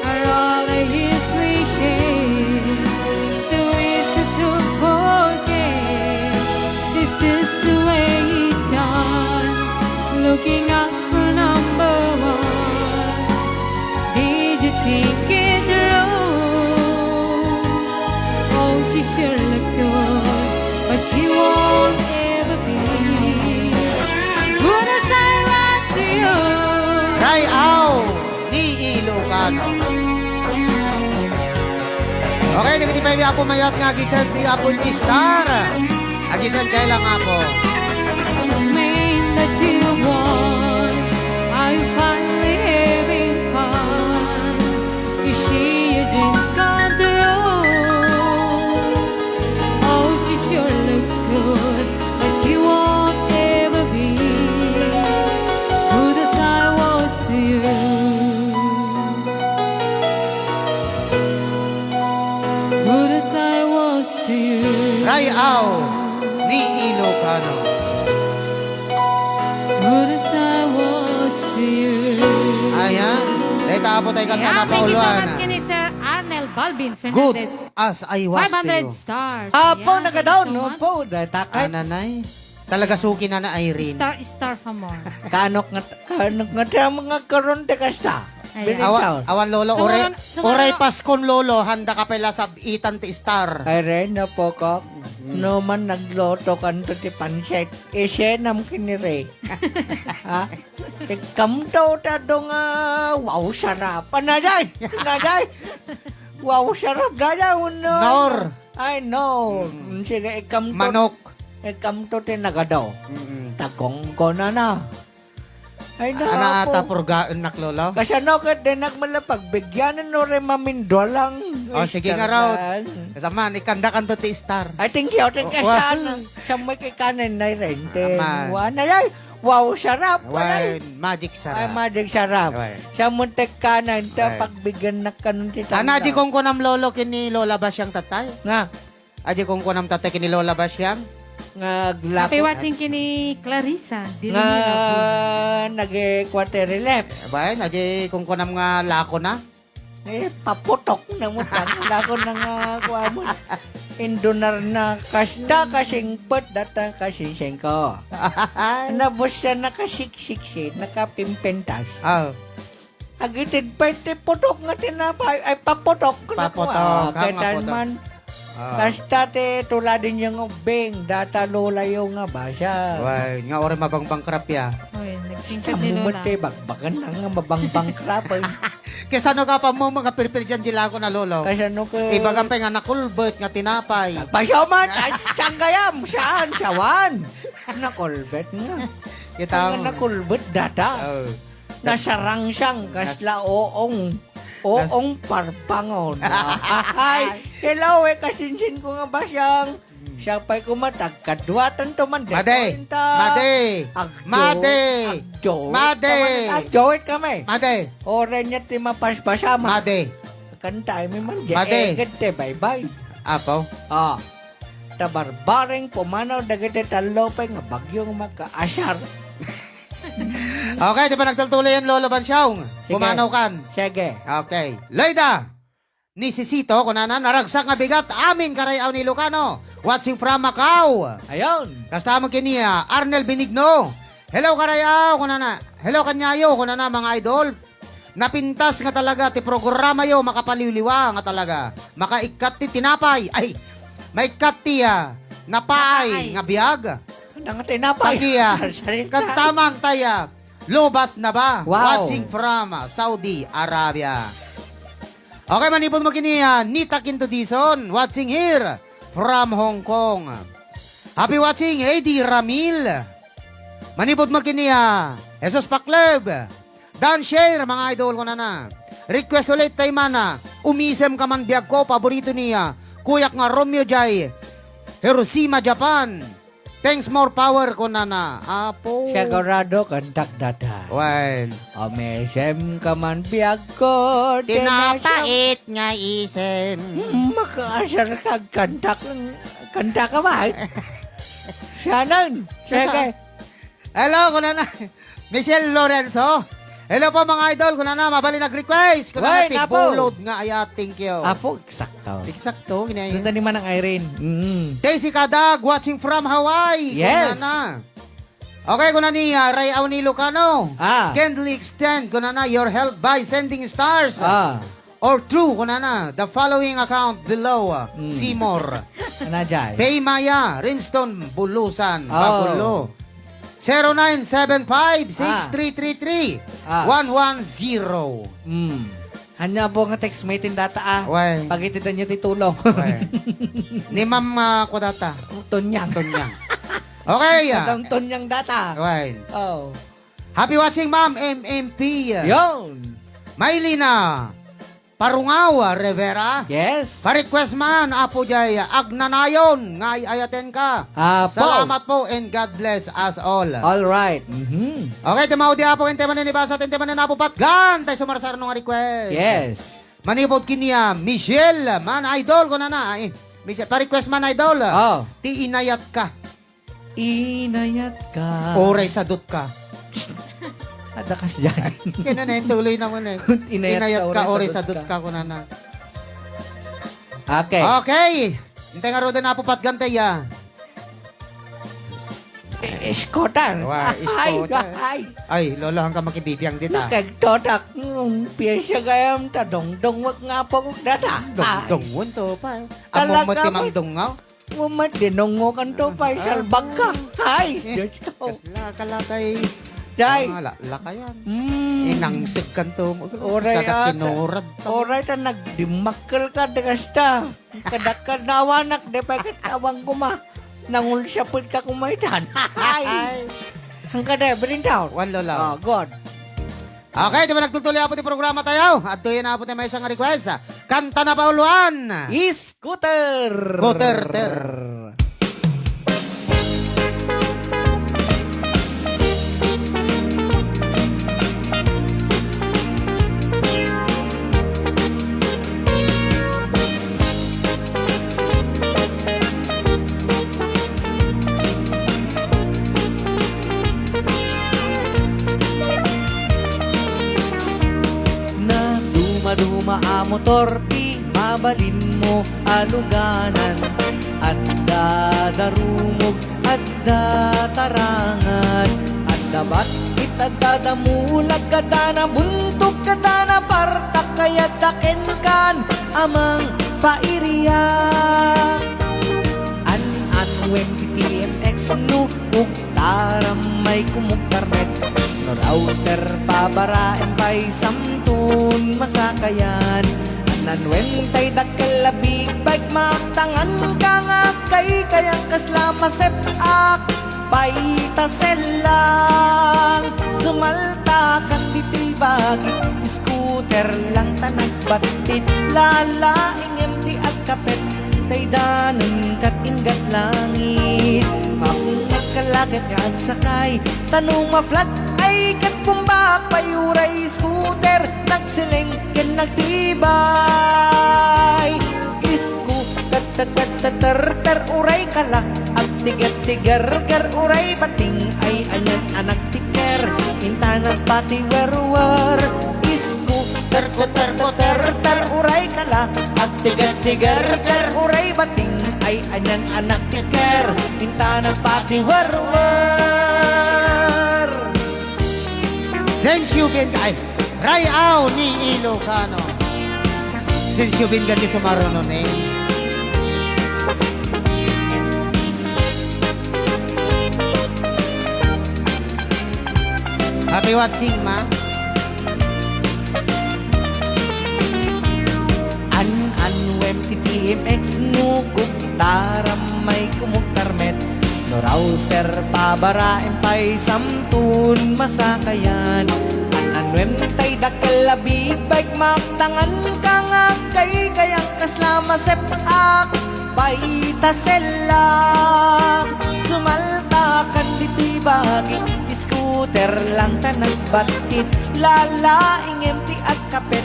Are all the years we shared so easy to forget? This is the way it's done. Looking out for number one. Did you think it wrong? Oh, she sure looks good, but she won't ever be good as I was to you. Ray-aw ni Ilocano. Okay, dagiti pay, Apo, mayat nga agisan ti Apo ti Star. Agisan kay lang, Apo. Mean that you want, are you finally having fun? You see your dreams come true. Oh, she sure looks good, but she won't ever be good as I was to you. Good as I was to you. Ray-aw ni Ilocano. Good as I was to you. Ayan. Dahil tapo tayo kanta Ayan, na thank you so pauluan. Much kini Sir Arnel Balvin Good Fernandez. As I was to you. Five hundred stars. Apo, ayan, nagadaw, thank you so no much. Po, dahil takay. Ananay. Talaga suki na na Irene. Star, star pa more. Kanok nga, kanok nga siya mga karon ti kasta. Ayan. Awa-, awan, Lolo, uray, uray Paskon, Lolo, handa ka pay la sab-itan ti star. Ay, Ren, napokok. Mm. No man nagluto kanto ti pansit, isenam ken ni Ray. Ha? Ikkamto ta adu nga, wow, sarap. Anajay? Anajay? Wow, sarap, dada, uno. Nor. Ay, no. Mm. Sige, ikkamto. Manok. Ikkamto ti nagadu. Mm-mm. Tagong ko na na. Ay, ana, napo. Ata purgaennak, Lolo? Kasano ket di nagmala pagbigyanan no re mamindua lang? Oh, sige nga raw. Star lang. Kasaman, ikandakanto ti star. Ay, thank you, thank you. Oh, saan? Saan mo kikanan na rente? Aman. Wa na, ay, wow, sarap. Wine, magic sarap. Ay, magic sarap. Wine. Saan mo tekkanan, ta pagbigyan na kanun ti tanda. Ana, di kong kunam Lolo kini Lola Basyang tatay. Nga. Adi kungkunam tatay kini Lola Basyang. Nga aglako. Happy watching kini Clarissa. Nga nag-quarter left. Abay, adi kungkunam nga lako na. Eh, paputok na mo tan. Lako na nga, kuha mo. Indunar na kasta kasingpet data kasisengko. Nabusya na kasiksiksi, nakapimpentas. Ah. Agited pay ti putok nga tinapay, ay, paputok. Paputok, ah, kaitan man. Ah. Kasta ti tuladin yung ubbing, data lolayo nga basa. Way, nga ori mabangbangkrap ya. Oy, nagsingkat ni Lola. Ti bagbagan na nga mabangbangkrap, eh. Kasano ka pa mo, mga pirpir dyan, di lako na, Lolo? Kasano ka? Ibaga pa nga nakulbet nga tinapay. Pasaw man, ay, sanggayam, saan, sawan? Nakulbet nga. Kita mo. Ang nakulbet, data. Oh. Nasarangsang kasla oong. Oong parpangon. Ay, hello, eh, kasinsin ko nga basyang. Siya pa'y kumatag, kaduatan to man, Madi! Madi! Agjo-, Madi! Agjoit Madi! Ka man, agjoit kami. Madi! Oren niya ti mapaspasaman. Madi! Kanta, ay, may man, Madi! Eget, te, bye-bye. Apo? Ah. Ta barbareng pumanaw dagiti tallo pay nga bagyo nga makaasar. Okay, di ba nagtultuloy yan, Lolo Bansyong? Sige. Pumanaw kan. Sige. Okay. Loida, nisisito, kunana, naragsak nga bigat, amin karayaw ni Lucano. Watching from Macau. Ayun. Kasta mo kini, ah, Arnel Benigno. Hello, karayaw, kunana. Hello, kanyayo, kunana, mga idol. Napintas nga talaga ti programayo, makapaliwliwa nga talaga. Makaikkat ti tinapay. Ay, maikkat ti, ah, napaay nga biag. Napaay. Nang tinapay. Pagi, ah, sarita. Kantaman tayo. Lobat na ba? Wow. Watching from, ah, Saudi Arabia. Okay, manipod mo kini, ah, Nita Quintodison, watching here from Hong Kong. Happy watching, A D Ramil. Manipod mo kini, ah, Jesus Pakleb. Dan Share, mga idol, kunana. Request ulit tayo mana. Umisem ka man biag ko, paborito niya. Kuyak nga Romeo Jai. Hiroshima, Japan. Thanks, more power, kunana. Apo. Sigurado, kantak data. Wen. Umisem ka man biag ko, tinapait nga isem. Hmm, makaasar ka, kantak, kanta ka ba? Siya nun. Siya. Sige. Hello, kunana. Michelle Lorenzo. Hello po, mga idol. Kunana, mabali nag-request. Kunana, Wen, ti Apo. Bulod nga ayat. Thank you. Apo, eksakto. Eksakto, ginaya. Doon ni Manang Irene. Mm. Daisy Kadag, watching from Hawaii. Yes. Kunana. Okay, kunana ni, ah, Ray Aunilo Cano. Ah. Kindly extend, kunana, your help by sending stars. Ah. Or through, kunana, the following account below, ah, Mm. Seymour. Ana, Jai? Pay Maya, Rinston Bulusan, Oh. Bagulo. Zero nine seven five, six three three three, one one zero. Ah. Mm. Anya po nga text mo itin data, ah. Why? Pagitidan niyo ti tulong. Why? Ni Ma'am, ah, ko data. Tonyang. Tonyang. Okay, ah. Madam Tonyang data. Why? Oh. Happy watching, Ma'am M M P. Yon. Maylina Parungaw Rivera. Yes. Pa-request man, Apo Jay, agnanayon nga ay-ayaten ka. Apo. Salamat po and God bless us all. All right. Mhm. Okay, ti maudi, Apo, ken ti manen ibasa, ken ti manen Apo Patgan, tay sumarsarno nga request. Yes. Manipod kini, ah, Michelle, man idol, kunana. Ay, Michelle, pa-request man, idol. Oh. Ti inayat ka. Inayat ka. Oray sadot ka. Adakas dyan. Kaya na, tuloy naman eh. Inayat ka, oray sadot ka, kunana. Okay. Okay. Intay nga rodan na po patgantay, ah. Eh, scooter. Wa, Ay, scooter. Ay. Ay, lolo, hangka makibibiang dita. Nakagtotak, mm, piyesa gayam ta dongdong wag nga apok data. Ay. Dongdong to pa. Talaga Amo mo ti ba? Mangdungaw? Umat, dinungo kan to pa, Ah. salbag ka. Ay, Eh, Diyos ko. Kasla ka lakay. Day. Ang ala, lakayan. Mm. Inangsig kan to. Oray Kasla ka ata. Kinurad. Oray ta nagdimakkel ka, dagasta. Kadakkel na awanak, di pa ket awan kuma. Nangulsapit ka kumaytan. Ay. Ay. Hangka da, birintaw. One, Lola. Oh, good. Okay, di ba nagtutuloy apo ti programa tayo? Adtoyen apo ti maysa nga request. Kanta na pauluan. Scooter. Scooter, ter. Nadumaduma a motor ti mabalinmo a luganan. Adda darumog, adda tarangan, adda bat-it, adda damulag, adda nabuntog, adda napartak, kayat da kenkan a mangpairia. An-anwem ti T M X no ugtaram may kumugtarmet, no router pabaraem pay samton masakayan. An-anwem tay dakkel a big bike, maagtangan ka nga agkaykayang kasla masep-ak. Pay ta sellang, sumaltakan ditoy bagik, scooter lang ta nagbattit, lalaingem ti agkapet, tay danon kat inggat langit. Mapnek ka la ket nga agsakay, ta no ma-flat ay ket bumbak pay uray scooter, nagseleng ken nagtibay. Isku, tet, tet, tet, tet, ter, ter, uray kala, agtiget, tigerger, uray bating, ay anian a nagtiker, inta nagpati werwer. Isku, terko, terko, ter, ter, uray kala, agtiget, tigerger, uray bating, ay anian a nagtiker, inta nagpati werwer. Since you've been, ay, Rayaw ni Ilocano. Since you've been gati sumaruno ni. Happy watching, ma. An-anwem ti T M X no kugtaram may kumugtarmet, no router pabaraem pay samton masakayan. An-anwem tay dakkel a big bike, maagtangan ka nga agkaykayang kasla masep-ak. Pay ta sellang, sumaltakan ditoy bagik, scooter lang ta nagbattit, lalaingem ti agkapet,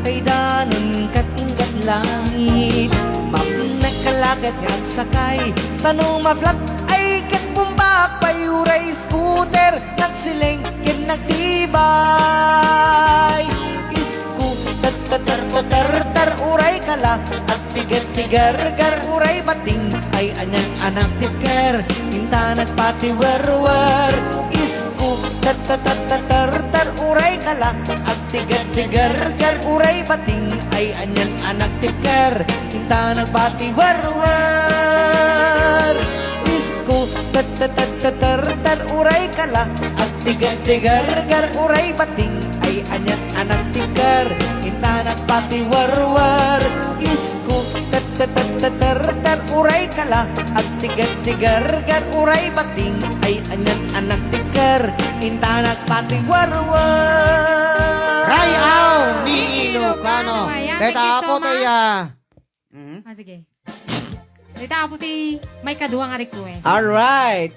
tay danon kat inggat langit. Mapnek ka la ket nga agsakay, ta no ma-flat ay ket bumbak pay uray scooter, nagseleng ken nagtibay. Isku, tet, tet, ter, ter, ter, ter, uray kala, agtiget, tigerger, uray bating, ay anian a nagtiker, inta nagpati werwer. Isku, tet, tet, tet, tet, ter, ter, uray kala, agtiget, tigerger, uray bating, ay anian a nagtiker, inta nagpati werwer. Isku, tet, tet, tet, tet, ter, ter, uray kala, agtiget, tigerger, uray bating, ay anian a nagtiker, inta nagpati werwer. Isku, tet, tet, tet, tet, ter, ter, uray kala, agtiget, tigerger, uray bating, ay anian a nagtiker, inta nagpati werwer. Rayaw ni Ilocano. Ayan, thank you so much. Deta apo ti, ah, Mhm. Ah, sige. Dita apo ti may kadua nga request. Alright.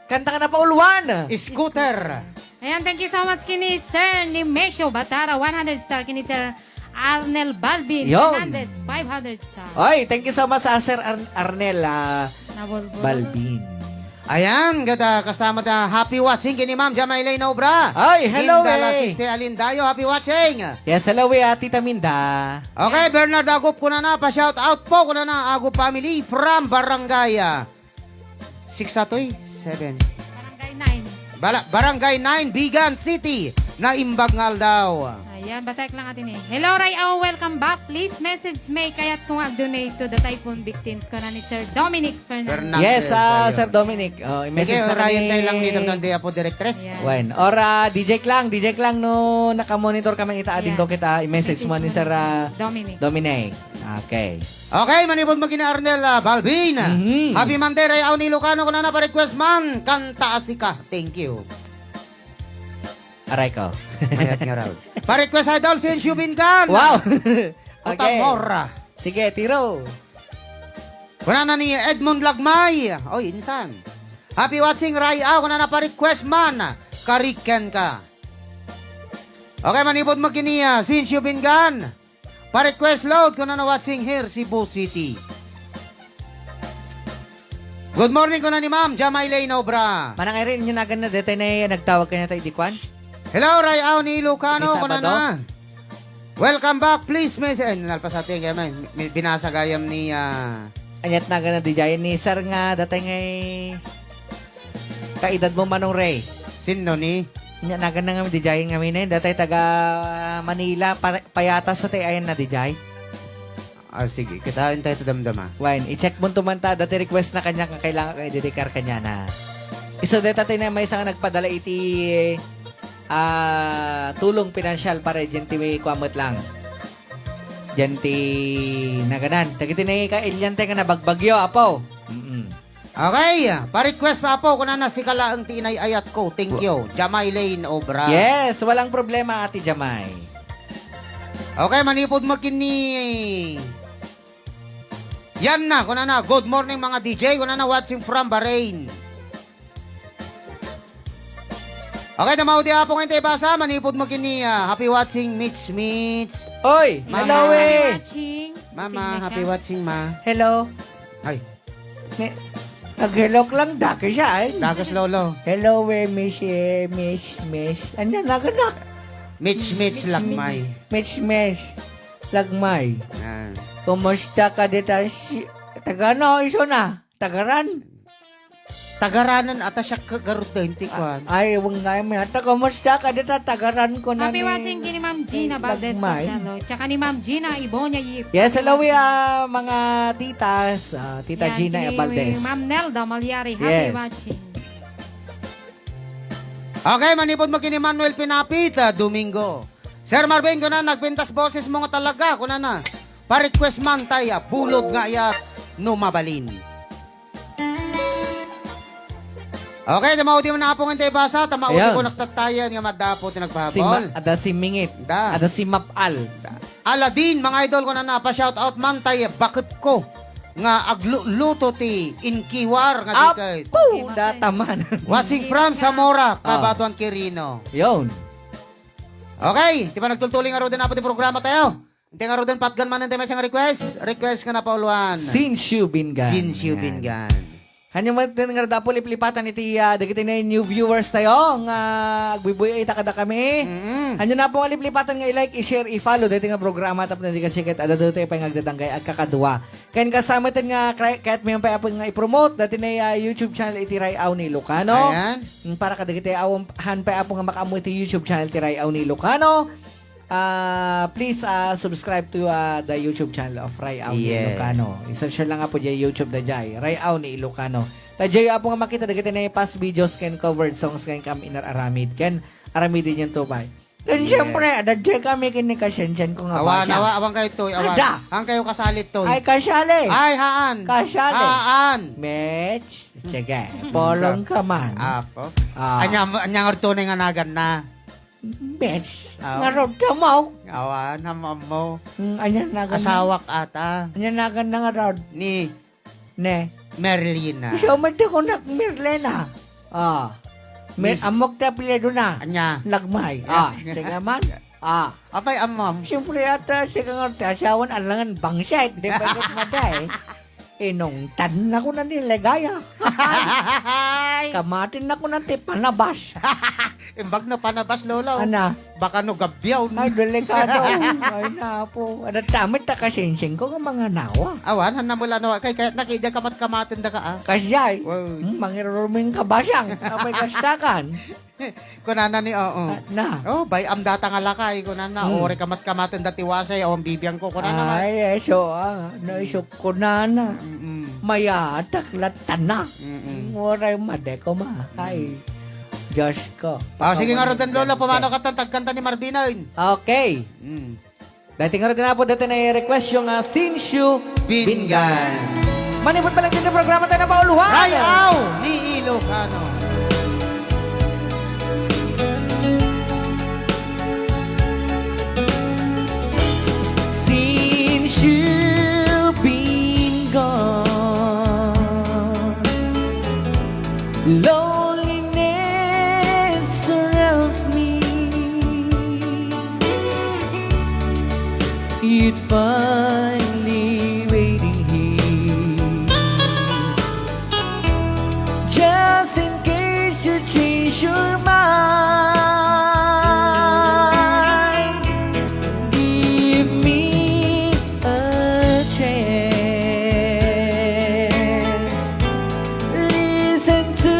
Kanta nga napauluan. Scooter. Ayan, thank you so much kini Sir Nemesio Batara, one hundred star, kini Sir Arnel Balbin Yon. Fernandez, five hundred star. Oy, thank you so much, ah, Sir Ar-, Arnel, ah, Nabulbul. Balbin. Ayan, gada, kasta met, ah, happy watching kini Ma'am Jamailay Naubra. Ay, hello, Indala eh. Siste Alindayo, happy watching. Yes, hello, eh, ah, Tita Minda. Okay, Bernard Agup, kunana, pa-shout out po, kunana, Agup family from Barangay, ah, six atoy, seven. Bala-, Barangay nine, Vigan City. Naimbag nga aldaw. Ayan, basaek lang atin eh. Hello, Ray Aw, welcome back. Please message me, kayatko nga ag-donate to the typhoon victims, kuna ni Sir Dominic Fernandez. Fernandez, Yes, ah, ayun. Sir Dominic. Oh, Sige, i-message na orayon kami. Tayo lang ni Damdam de Apo Directress. Ayan. Wen. Or, ah, D J Klang, D J Klang, no nakamonitor kami ita, adingko kita, i-message mo ni Sir, ah, Dominic. Dominic. Okay. Okay, manipud mo kini Arnel, ah, Balbin. Mhm. Happy Monday, Ray Aw ni Ilocano, kunana pa-request man, kanta a sika. Thank you. Aray ko. Mayat nga raw. Pa-request, Idol, Sincio Bingan. Wow! Okay. Otamora. Sige, tiro. Kunana ni Edmond Lagmay. Oy, insan. Happy watching, Ray Aw. Kunana pa-request man. Kariken ka. Okay, manipud mo kini, ah, Sincio Bingan. Pa-request load, kunana watching here, Cebu City. Good morning, kuna ni Ma'am Jamay Lane Obra. Manang Irene, inyo nagan na, detay na nagtawag kaniata idi kuan? Hello, Ray Aw ni Ilocano, Ni Sabado? Kunana. Welcome back, please, miss. Ay, nalpas atin kaya may, may binasa gayam ni, ah, Anyat nagan na di jay ni Sir nga, datay ngay kaedad mo, Manong Ray. Sinno ni? Nya, nagan na nga di jay nga minen, datay taga Manila, pa-, payatas sa tay ayan na di jay. Ah, sige. Kitain tayo ta damdama. Wen, i-check mo to man ta, dati request na kanya nga kailangan ka i-dedicate kanya na. Isu deta ti maysa nga nagpadala iti, ah, tulong pinansyal para diyan ti may kuwan met lang. Diyan ti naganan. Dagiti nakailian tayo nga nabagbagyo, apo. Mm-mm. Okay, pa-request pa, apo, kunana sika laeng ti inay-ayatko. Thank you. Jamay Lane Obra. Yes, walang problema, Ate Jamay. Okay, manipud mo kini. Yan na, kunana, "Good morning, mga D J," kunana, "Watching from Bahrain." Okay, ta maudi apo nga intay basa, manipud mo kini, ah, happy watching, Mitch, Mitch. Oy, Mama. Hello, eh. Happy watching. Mama, Signature. Happy watching, ma. Hello. Ay. Ni, nag-hello lang, daki siya, eh. Dakas, lolo. Hello, eh, Miss, eh, Miss, Miss. Anya, naganak? Mitch, Mitch, Mitch, Lakmay. Mitch, Mitch, Lakmay. Ah. Kumusta ka dita si, taga ano, iso na? Tagaran? Tagaranan, ata siya ka-, garud da, inti Ah, kuan. Ay, weng nga, may ata, kumusta ka dita? Tagaran ko na Happy ni, watching kini Ma'am Gina ni Valdez Lakmay. Marcelo, tsaka ni Ma'am Gina Ibonia Yip. Yes, Happy hello, watching. Ah, mga titas, ah, Tita Yan, Gina kini Valdez. Ma'am Nelda Malyari. Happy Yes. watching. Okay, manipud mo kini Manuel Pinapit, ah, Domingo. Sir Marvin, kuna nagpintas boses mo nga talaga, kuna na. Pa-request man tay, ah, bulod nga ayat no mabalin. Okay, ta maudi man apo nga intay basa, ta maudi Ayan. ko naktattayan nga maddapo ti Si nagpahabol. Ma-, ada si Mingit. Da. Ada si Mapal. Da. Aladin, mga idol, kuna na, pa-shout out man tay, bakit ko nga agluto ti inkiwar nga di kay Apo, dataman. Watching from Zamora, Ah. Cabatuan Quirino. Yun. Okay, ti panagtultuloy nga ruden apo ti programa tayo. Ti nga ruden patgan manen ti maysa nga request. Request nga napauluan. Sinsyo Bingan. Sinsyo Yan. Bingan. Kanyo met nga dapo liplipatan iti, ah, dagiti na new viewers tayo nga agbubuy ita kada kami. Mm-mm. Kanyo na po nga liplipatan nga i-like, i-share, i-follow dito nga programa tapno di ka sikat adda dito pay nga agdadanggay agkakadua. Ken kasama ten nga kay-, kayat mi pay apo nga i-promote dati na, ah, YouTube channel iti Ray-aw ni Ilocano. Ayan. Mm, para kadagiti awan han pay apo nga makaammo iti YouTube channel ti Ray-aw ni Ilocano. Ah, please, ah, subscribe to, ah, the YouTube channel of Ray-aw ni Yes. Ilocano. I-search lang apo diay YouTube da diay, Ray-aw ni Ilocano. Ta diay apo nga makita dagiti na past videos ken covered songs ken kam inar-aramid ken aramiden yan to pay. Ken Yes. siyempre, adda diay kami ken ni kasensian ko nga Awan, basa. awan, awan kayo, Toy. Awan. Ada. Awan kayo kasali, Toy. Ay, kasali. Ay, haan. Kasali. Haan. Mitch, sige, polong ka man. Apo. Ah. Anya, anya nga tunay nga nagan na. Mitch, Ah. nga rod ka mo. Awan, ham-, ham mo. Mm, anya nagan na. Asawak ata. Anya nagan na nga rod. Ni Ne. Merlina. Isu met ti kunak Merlina. Ah. Me-, Miss ammok ti apelyido na. Anya? Lagmay. Ah, Anya? sige man. Ah. Apay, ammom? Siyempre, ata, sige nga, ti asawan, alangan, bangsit. Di ba, ket maday? Inungtadna ko na ni Ligaya. Ay! Kamatinna ko na ti panabas. Imbag no panabas, Lolo. Ana? Baka no gabyaw. Ay, delikado. Ay, napo. Adda ta met ta kasingsing ko nga manganawa. Awan, han namula nawa kay, kayat na kay diak kamat-kamaten daka, ah. Kasjay. Wow. Hmm, mangiruruming kabasang. Apay kastakan. Kunana ni, oo. Ah, na. Oh, bay-am data nga lakay, kunana. Hmm. Uri kamat-kamaten dati wasay, awan bibiang ko, kunana nga. Ay, eso, ah. No, iso, kunana. Mm-mm. Mayatak latana. Mm-mm. Uray madeko ma. Ay. Mm. Diyos ko. Ah, sige nga, Rodan Lolo, pumanaw katan, tagkanta ni Marvin, oy. Okay. Mm. Dati nga rin tinapod, dati na i-request yung, ah, Sinsyo Bingan. Bingan. Manipod pa lang din ang programa tayo na pauluhan. Rayaw ni Ilocano. Since you've been gone, loneliness surrounds me. You'd find me waiting here, just in case you change your mind. Give me a chance. Listen to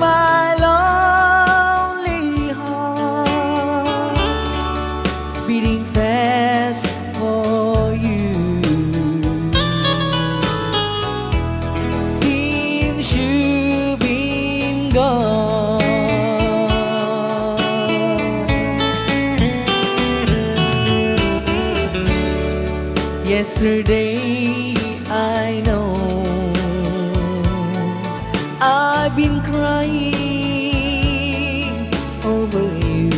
my lonely heart beating fast for you. Since you've been gone, yesterday I know I've been crying over you,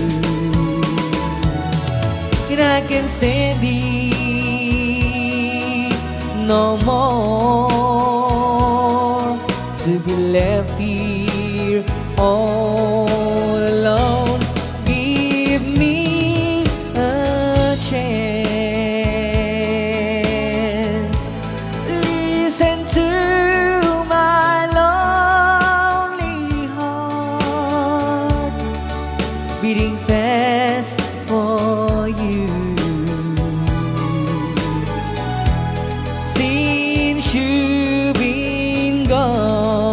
and I can't stand it no more to be left here all alone. Give me a chance. Listen to my lonely heart beating fast for you. Since you've been gone,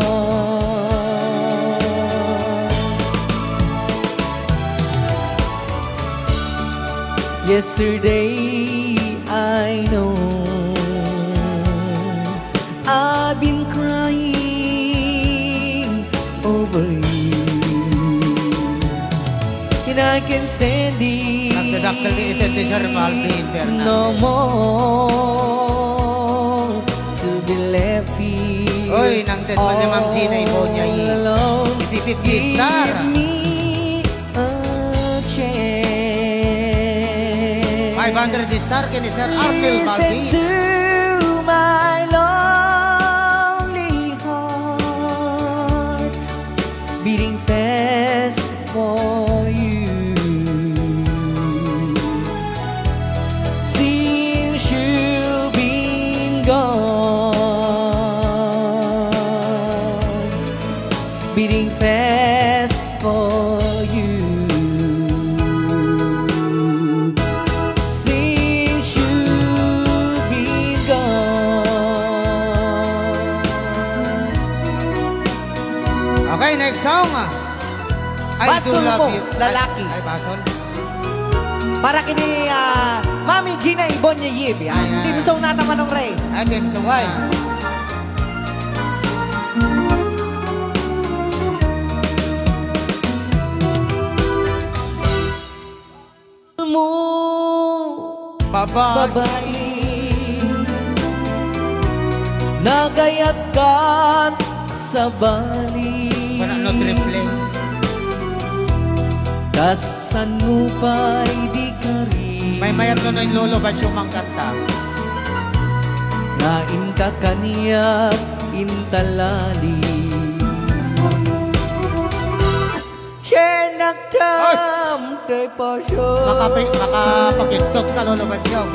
yesterday I know I've been crying over you, and I can't stand it Nagdadakkel ni Ted ni Sir Balvin Fernandez. No more to be left here Oy, nang Ted man ni Ma'am Gina Ibonia, eh. All alone. Iti fifty star. Give me a chance. Five hundred star kini Sir Arnel Baldi. Listen to my lonely heart beating fast for you. Since you've been gone, beating fast for you. Since you've been gone. Okay, next song. I do Basol love mo, you. Lalaki. Ay, ay, basol. Para kini, ah, Mami Gina Ibonye Yip, yan. Ay, ay. Theme song nata, Manong Ray. Ay, theme song na. Mo, babae. Babae. Nagayat kat sabali. Wala no triple. Kasano pay di kari. May mayat no, no, in Lolo, ba't sumangkat ta? Nga inka kaniak intalali. Siya nagtam Ay! Tay pasyon. Makapi-, makapagiktot ka, Lolo Batyong.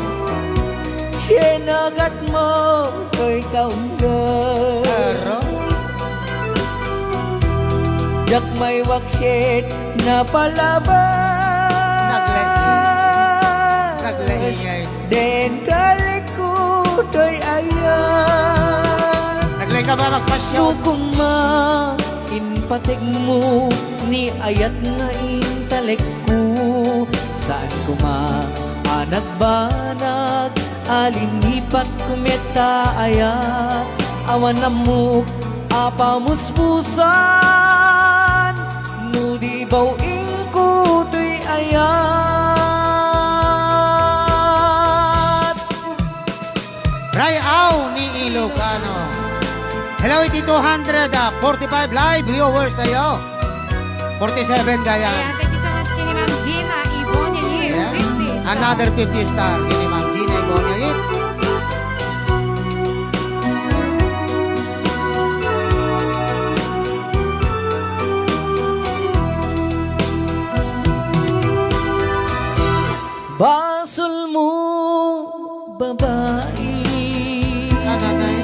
Sinagatmo toy kaundeng. Aro. Diak maiwaksit napalabas. Naglaing. Naglaingay. Den kalikko toy ayat. Naglaing ka ba magpasyaw? Koma, inpategmo ni ayat nga intalekko. Saan koma a nagbanag a linipatko met ta ayat. Awan ammok a pamuspusan no di baw-ingko toy ayat. Ray-aw ni Ilocano. Hello, iti two hundred forty-five live viewers tayo. Forty-seven gaya. Ayan, thank you so much kini Ma'am Gina Ibonia Yip, Ayan. fifty star. Another fifty star kini Ma'am Gina Ibonia Yip. Basolmo, babai. Nanay.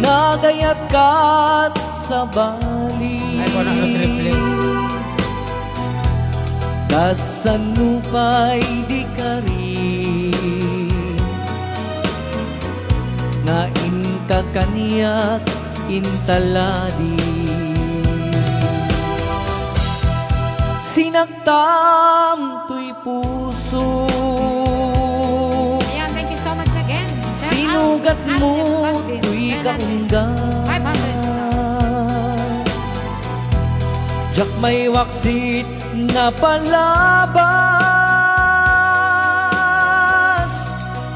Nagayatkat sabali. Ay, wala no triple. Kasano pay di kari nga inka kaniak intaladi. Sinaktam toy puso. Ayan, thank you so much again. Shout out, Sinugatmo Arnel Bagdin, toy two hundred, kaunda. five hundred star. Diak maiwaksit napalabas,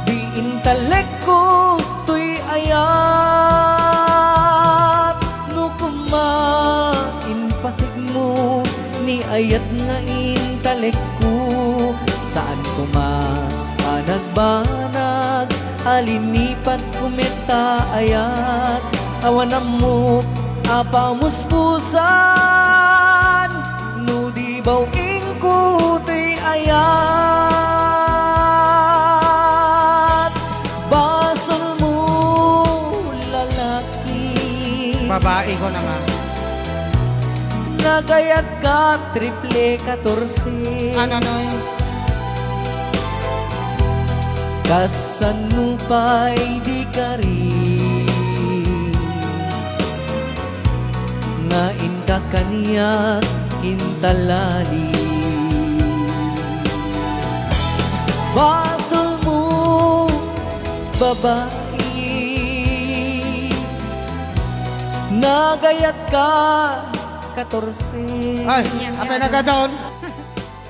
di intalekko toy ayat. No koma, inpategmo ni ayat nga intalekko. Saan koma a nagbanag a linipatko met ta ayat. Awan ammok a pamuspusan no di baw-ingko toy ayat. Basolmo, lalaki. Babai ko na nga. Nagayatkat triple katorse. Ano, noy? Kasano pay di kari nga inka kaniak intaladi. Basolmo, babai, nagayatkat katorse. Ay, Yan, apay yan. Nagadaon.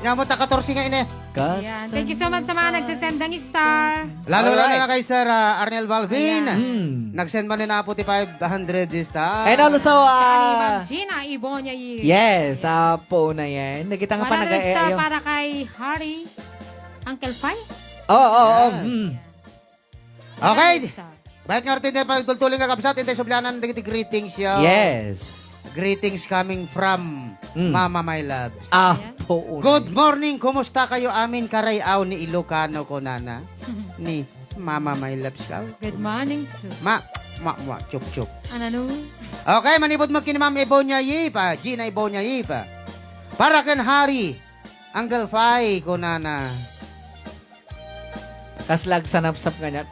Nya mo ta katorse nga ini. Ayan. Thank you so much sa mga nagsasendang star. Lalo, lalo Alright. na kay Sir, ah, Arnel Balvin. Ayan. Hmm. Nagsend man ni Apo ti five hundred star. And also, Saka ni ah, Ma'am Gina Ibonia Yi. Yes, ah, po na yan. Nakita nga pa one hundred star nag-, para kay Harry. Uncle Pai? Oo, oo, oo. Yes. Hmm. Okay. Next, ah. Bayat nga artinte pagtultuling nga kabsat, intay sublianan dagiti greetings, yo. Yes. Greetings coming from Mm. Mama My Loves. Ah, Ayan. po, Good morning, kumusta kayo amin, karay-aw ni Ilocano, kunana. Ni Mama My Loves ka. Good morning, too. Ma, ma, ma, chup, chup. Ano, no? Okay, manipod mo kini Ma'am Ibonia Yipa, Gina Ibonia Yipa. Para ken Hari, Uncle Fai, kunana. Kasla agsanapsap kaniak.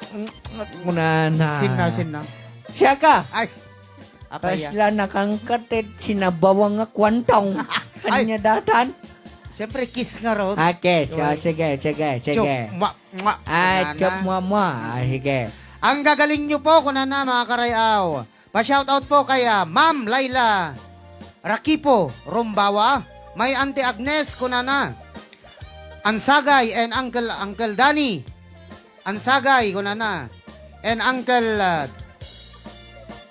Kunana. Sinna, sinna. Siaka. Ay. Apay, ya. Kasla nakangkatet, sinabawa nga kwantong. Ay. Ania datan? Siyempre, kiss nga ron. Ah, kiss. Uy. Ah, sige, sige, sige. Chup, mwa, mwa. Ay, kunana. Chup, mwa, mwa. Ah, sige. Ang gagaling nyo po, kunana, mga karayaw. Pa-shoutout po kay, ah, Ma'am Laila Rakipo Rumbawa, my Auntie Agnes, kunana. Ansagay and Uncle, Uncle Danny. Ansagay, kunana. And Uncle, ah,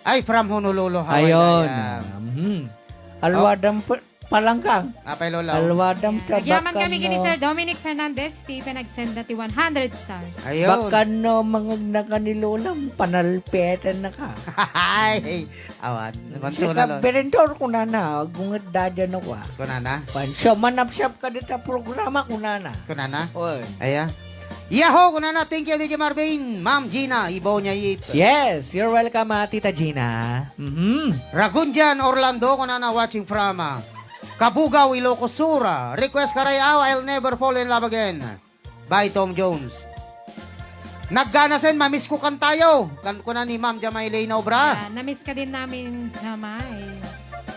ay, from Honolulu, Hawaii. Ayun. Ayan. Mhm. Oh. Alwadang pa-, Palanggang. Apay, Lola. Alwadam. Ayan. Nagyaman kami kini Sir Dominic Fernandez, ti pinagsenda ti one hundred stars. Ayun. Bakano mangagnaka ni Lolam, panalpeten naka. Ay, awan. Manso na, Lola. Berentor, kunana, agungit dadya na kwa. Kunana? Panso, manapsap ka dita programa, kunana. Kunana? Oy. Aya. Yahoo! Kunana, thank you, D J Marvin. Ma'am Gina, Ibonia Yip. Yes, you're welcome, ah, Tita Gina. Mhm. Ragundian Orlando, kunana, watching from, ah, Cabugao, Ilocos Sur. Request ka, Ray Aw, I'll Never Fall in Love Again by Tom Jones. Naggana sen, mamiss ko kantayo. Kan, kuna ni Ma'am Jamay Leyna Obra. Yeah, namiss ka din namin, Jamay.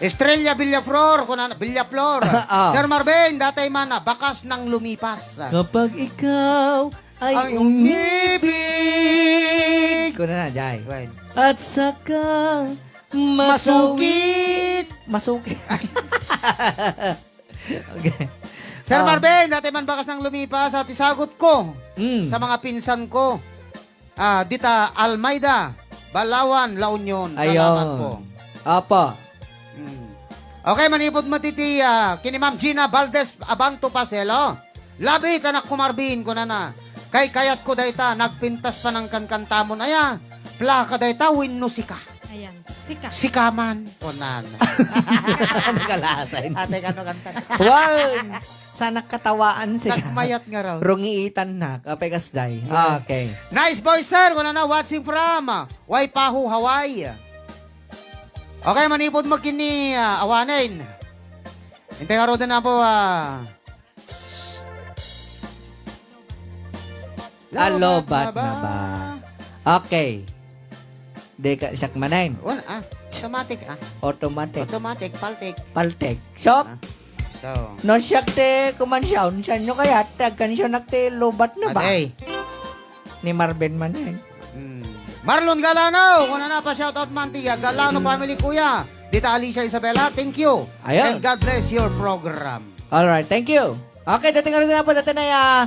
Estrella Villaflor, kuna, Villaflor. Ah. Sir Marvin, dati man, ah, bakas nang lumipas. Kapag ikaw ay Ay, umibig. Kuna na, Jai. Right. At saka masawit. Masukit. Masukit. Okay. Sir Um, Marvin, dati man bakas nang lumipas at isagot ko Mm. sa mga pinsan ko. Ah, dita Almeida, Balawan, La Union. Salamat Ayun. po. Apa. Mm. Okay, manipud mo titi, ah, kini Ma'am Gina Valdez Abang Tupaselo. Love it, anak ko Marvin, kunana. Kay kayat ko dayta, nagpintas pa nang kankantamon. Aya, plaka dayta, wenno sika. Ayan, sika. Sika man, kunan. Ano ka lasay? Ate, kano kanta na? Wan! Sana katawaan sika. Nagmayat nga raw. Rungiitan na. Kapegas day. Yeah. Okay. Nice boy, sir. Kunana, watching from, ah, Waipahu, Hawaii. Okay, manipud mo kini, ah, awanen. Intay nga rodan na po, ah. Ah, lobat na ba? Okay. Di ka siak manen. Wan, ah, automatic, ah. Automatic. Automatic, paltik. Paltik. Sok? Ah. So. No siak ti kumansiaw, sianyo kayat, ti agkansiawnak ti lobat na ba? Ate. Ni Marvin manen. Mm. Marlon Galano, kunana, pa-shoutout man ti, ah, Galano family, kuya. Dita Alicia Isabela, thank you. Ayun. And God bless your program. Alright, thank you. Okay, dating ano na po, dating na, ah,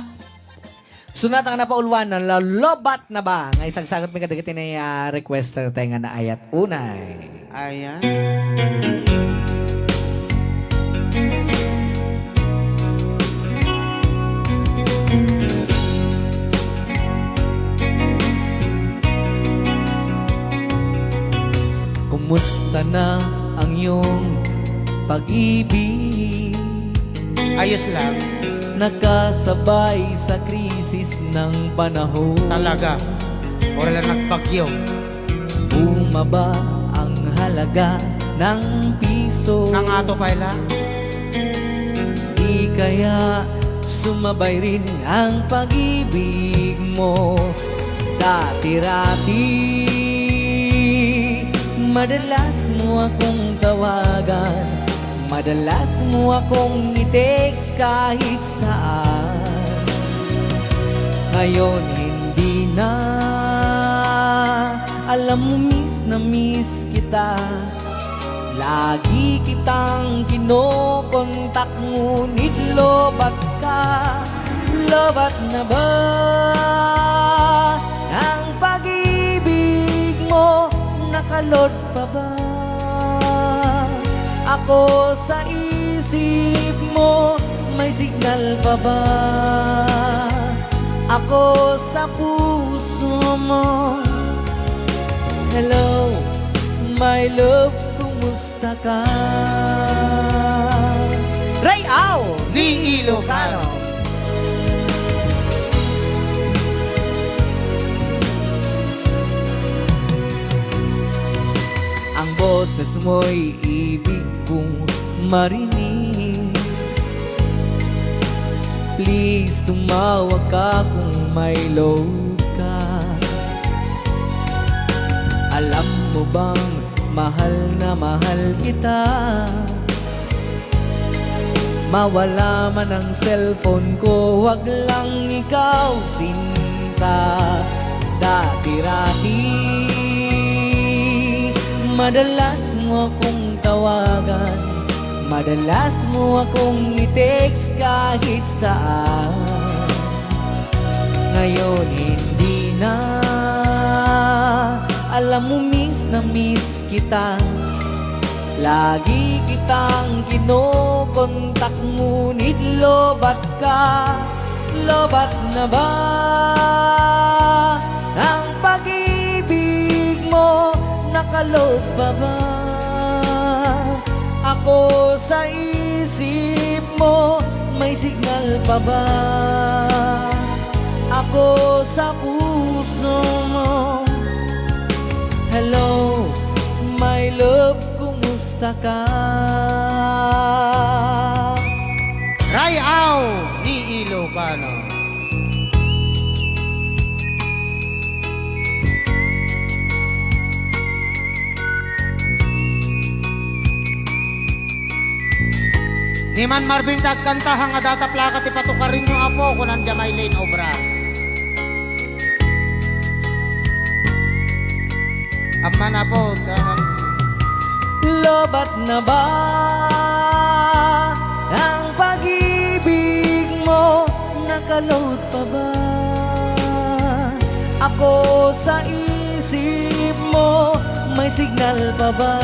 sunatan nga napauluan na la-, lobat na ba? Nga isagsagot mi kadagiti na, ah, requester tayo nga naayat unay. Ayan. Kumusta na ang iyong pag-ibig? Ayos lang. Nakasabay sa krisis ng panahon. Talaga. Wala lang nagbagyo. Bumaba ang halaga ng piso. Nangato pa ila. Di kaya sumabay rin ang pag-ibig mo? Dati-dati, madalas mo akong tawagan, madalas mo akong i-text kahit saan. Ngayon hindi na, alam mo, miss na miss kita. Lagi kitang kinokontak, ngunit lobat ka. Lobat na ba ang pag-ibig mo? Nakalot pa ba ako sa isip mo? May signal pa ba ako sa puso mo? Hello, my love, kumusta ka? Ray Aw ni Ilocano. Ang boses mo'y ibig kong marinig. Please, tumawag ka kung may load ka. Alam mo bang mahal na mahal kita? Mawala man ang cellphone ko, wag lang ikaw, sinta. Dati-dati, madalas mo akong tawagan, madalas mo akong i-text kahit saan. Ngayon hindi na, alam mo, miss na miss kita. Lagi kitang kinokontak, ngunit lobat ka. Lobat na ba ang pag-ibig mo? Nakalot pa ba ako sa isip mo? May signal pa ba Ko sa puso mo. Hello, my love, kumusta ka? Ray-aw ni Ilocano. Ni Man Marvin ti agkanta, nga data plaka ti patukarenyo, Apo, kunan dia Mylene Obra. Amman, Apo, ta-, Lobat na ba ang pag-ibig mo? Nakalot pa ba ako sa isip mo? May signal pa ba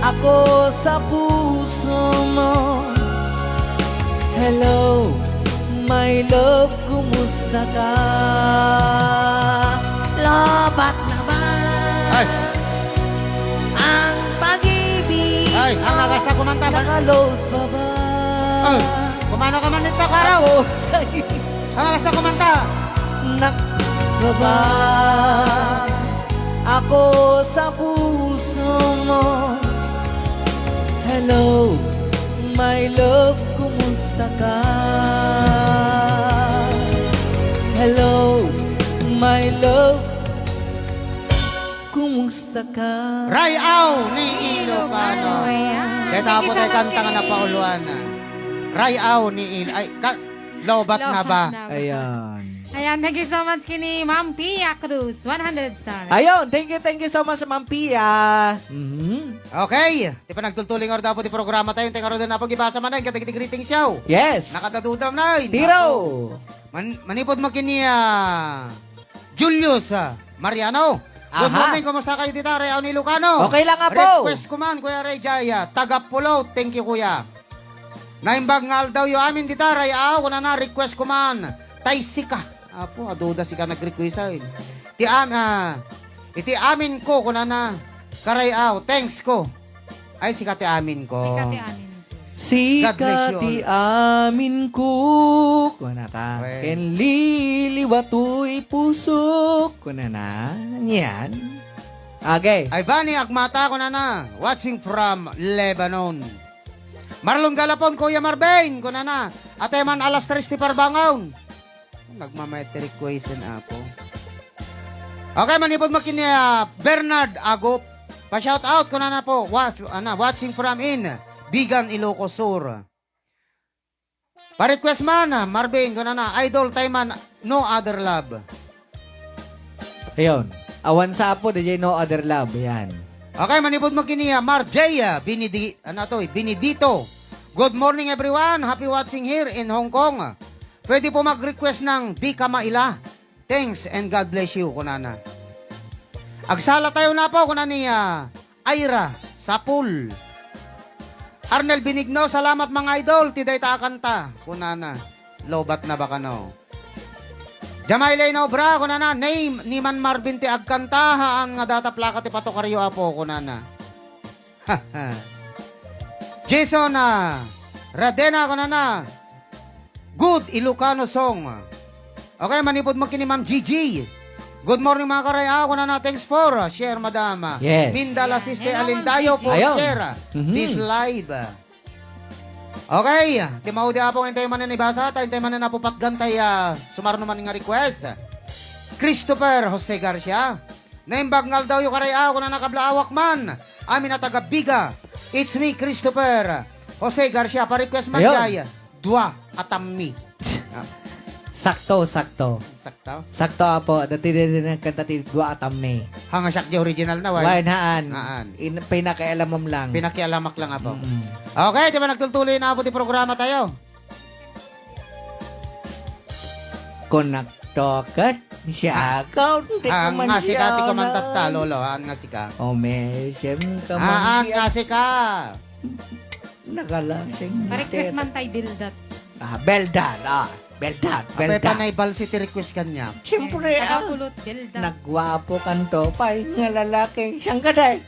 ako sa puso mo? Hello, my love, kumusta ka? Lobat na ba Ay. ang pag-ibig Ay, ang mo? Agas na kumanta, man. Nakalot pa ba? Ay, kumano ka man nito, Karaw? Ako sa is- Ang agas na kumanta. Nak-, ba ba ako sa puso mo? Hello, my love, kumusta ka? Hello, my love, kumusta ka? Ray-aw ni Ilocano. Ayan. Kaya Thank you tapo so tayo much, kanta nga Kenny. Napauluan na. Ray-aw ni Il-, ay, ka-, Lobat na ba? Lobat na ba? Ayan. Ayan, thank you so much kini Ma'am Pia Cruz, one hundred star. Ayun, thank you, thank you so much, Ma'am Pia. Mhm. Okay, ti panagtultuloy nga ardapo ti programa tayo, ti karudon na pag-ibasa man, kadagiti greeting show. Yes. Nakadadudam na, Tiro. Naku. Man-, manipod mo kini, ah, Julius, ah, Mariano. Good Aha. morning, kumusta kayo dita, Ray-aw ni Ilocano? Okay lang, Apo. Request ko man, Kuya Ray Jaya, taga Pulo, thank you, Kuya. Naimbag nga aldawyo amin dita, Ray-aw, kunana, request ko man, tay sika. Apo, aduda sika nag-request ay. Ti am-, ah, iti amin ko, kunana, Karay-aw, thanks ko. Ay, sika ti amin ko. Sika ti amin ko. God bless Sika you ti all. amin ko. Kunana ta. Wen. Ken liliwa toy pusok. Kunana. Yan. Okay. Ay, Bani Agmata, kunana. Watching from Lebanon. Marlon Galapon, Kuya Marvin, kunana. Atay man alas tres ti parbangon. Nagmamayat ti request, Apo. Okay, manipod mo kini, ah, Bernard Agop. Pa-shout out, kunana po. Was-, ana, watching from in Bigan, Ilocos Sur. Pa-request man, ah, Marvin, kunana, idol tayo man, no other love. Ayun. Awan sa Apo, D J No Other Love. Yan. Okay, manipod mo kini, ah, Mar J, ah, Benedi-, ano to, eh, Benedito. Good morning, everyone. Happy watching here in Hong Kong. Pwede po mag-request ng Di Ka Maila. Thanks and God bless you, kunana. Agsala tayo na po, kunana ni, ah, Ira Sapul. Arnel Benigno, salamat, mga idol. Ti dayta a kanta, kunana. Lobat na ba kano? Jamay Lena Obra, kunana, name ni Man Marvin ti agkanta, haan nga data plaka ti patukaryo, Apo, kunana. Jason, ah, Radena, kunana, good Ilocano song. Okay, manipod mo kini Ma'am Gigi. Good morning, mga karay. Ah, kunana, thanks for, ah, share, madam. Yes. Minda Lasiste Hello, Ma'am Alindayo Gigi. for Ayun. share, ah, Mhm. this live. Okay, ti maudi, Apo, intay manen ibasa, ta intay manen, Apo, patgan tay, ah, sumarno man nga request. Christopher Jose Garcia, naimbag nga aldawyo, karay-aw, kunana, kablaawak man, amin a taga Biga. It's me, Christopher Jose Garcia, pa-request man Ayun. jay, dua a tammi. Ah. Sakto, sakto. Sakto? Sakto, Apo. Dati, dati, dati, nagkanta ti dua a tammi. Hanga siak di original na, way? Way, haan. Haan. In-, pinakialamam lang. Pinakialamak lang, Apo. Mm-mm. Okay, di ba nagtultuloy na, Apo, ti programa tayo? Konaktoket siya. Ah. Ikaw, di ko Haan man nga sika siya ti kumantatta, na. Lolo. Haan nga sika. O, may, siyem ka man Haan siya. nga sika. Nagala, sing-, Pa-request man tay Beldat. Ah, Beldat, ah. Beldat, Apay Beldat. panay balsi ti request kanya. Siyempre, Eh, ah. Taga Pulot, Beldat. Nagwapo kanto, pay, nga lalaki. Siyang ka, day?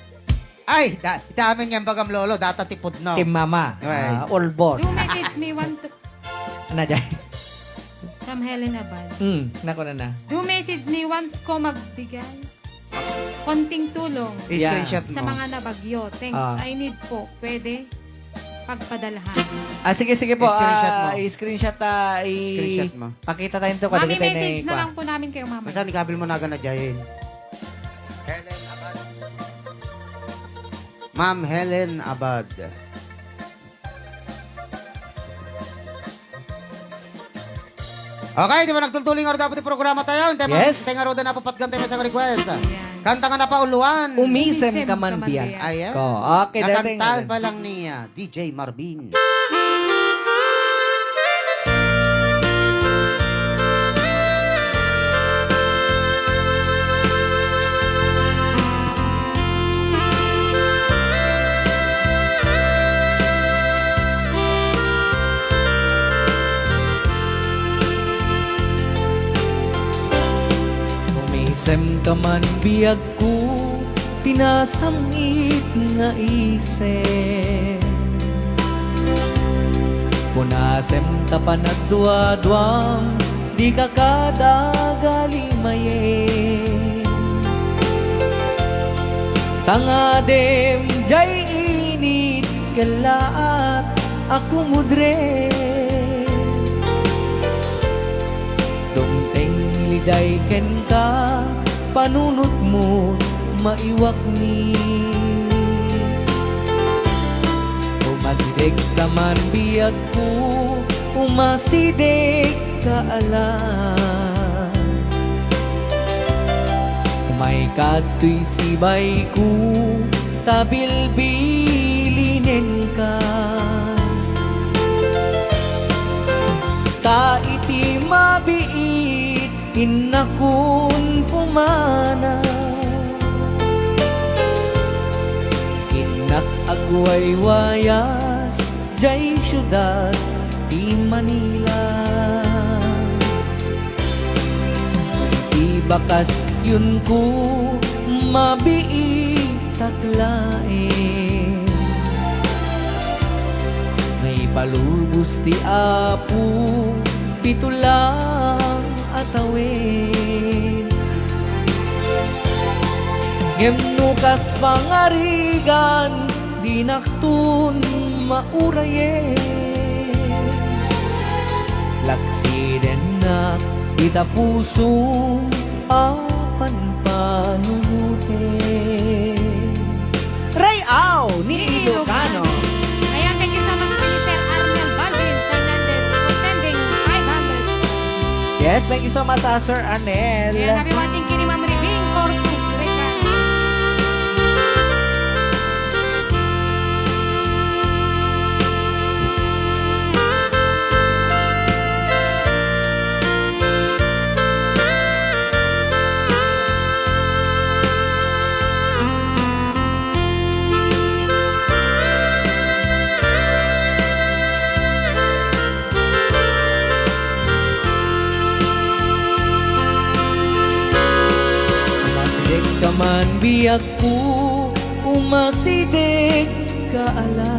Ay, da-, ita amin nga bagam lolo, data ti pudno. Ti mama, Ay. ah, ulbod. Do message me one to Ano, day? From Helen Abad. Mm, naku na na. Do message me once ko magbigay konting tulong I-screenshot sa mo. Mga nabagyo. Thanks. Ah. I need po. Pwede pagpadalhan. Ah, sige, sige po. I-screenshot mo. Ah, i-screenshot, ah, i-, Screenshot mo. Pakita tayo nito. Mami, kadagitay na message na ikuha. Lang po namin kayo mamaya. Basta ni Gabriel mo na agad na, Jael. Helen Abad. Ma'am Helen Abad. Okay, di ba nagtultuling nga dapat ti programa tayo? Yes. Tayo nga roda napapatgan tayo sa request. Yes. Kanta nga napauluan. Umisem ka man, biag ko. Ayan. Okay, dating. Nakantahan pa lang ni, ah, D J Marvin. Umisem ka man, biag ko, ti nasam-it nga isem. Kunasem ta panagduaduam, dika kada agalimayen. Tangadem jay init, kellaat a kumudre. Dumteng iliday kenka, panunotmo maiwakmi. Umasideg ka man, biag ko, umasideg ka ala. Umay kadtoy sibay ko, ta bilbilinenka. Ta iti mabiit, innakon pumanaw. Innak agwaywayas, jay siudad ti Manila. Ti bakasyonko, mabiitak laeng. Naipalubos ti Apo, pito lang a tawen. Ngem no kas pangarigan, dinakton maurayen. Laksidennak ita pusom a panpanunoten. Ray Aw ni Ilocano. Ayan, thank you so much, Sir Arnel Balvin Fernandez, for sending five hundred. Yes, thank you so much, ah, Sir Arnel. Ayan, happy watching kini Ma'am Riving Corpus Recano. Umasideg ka man, biag ko, umasideg ka ala.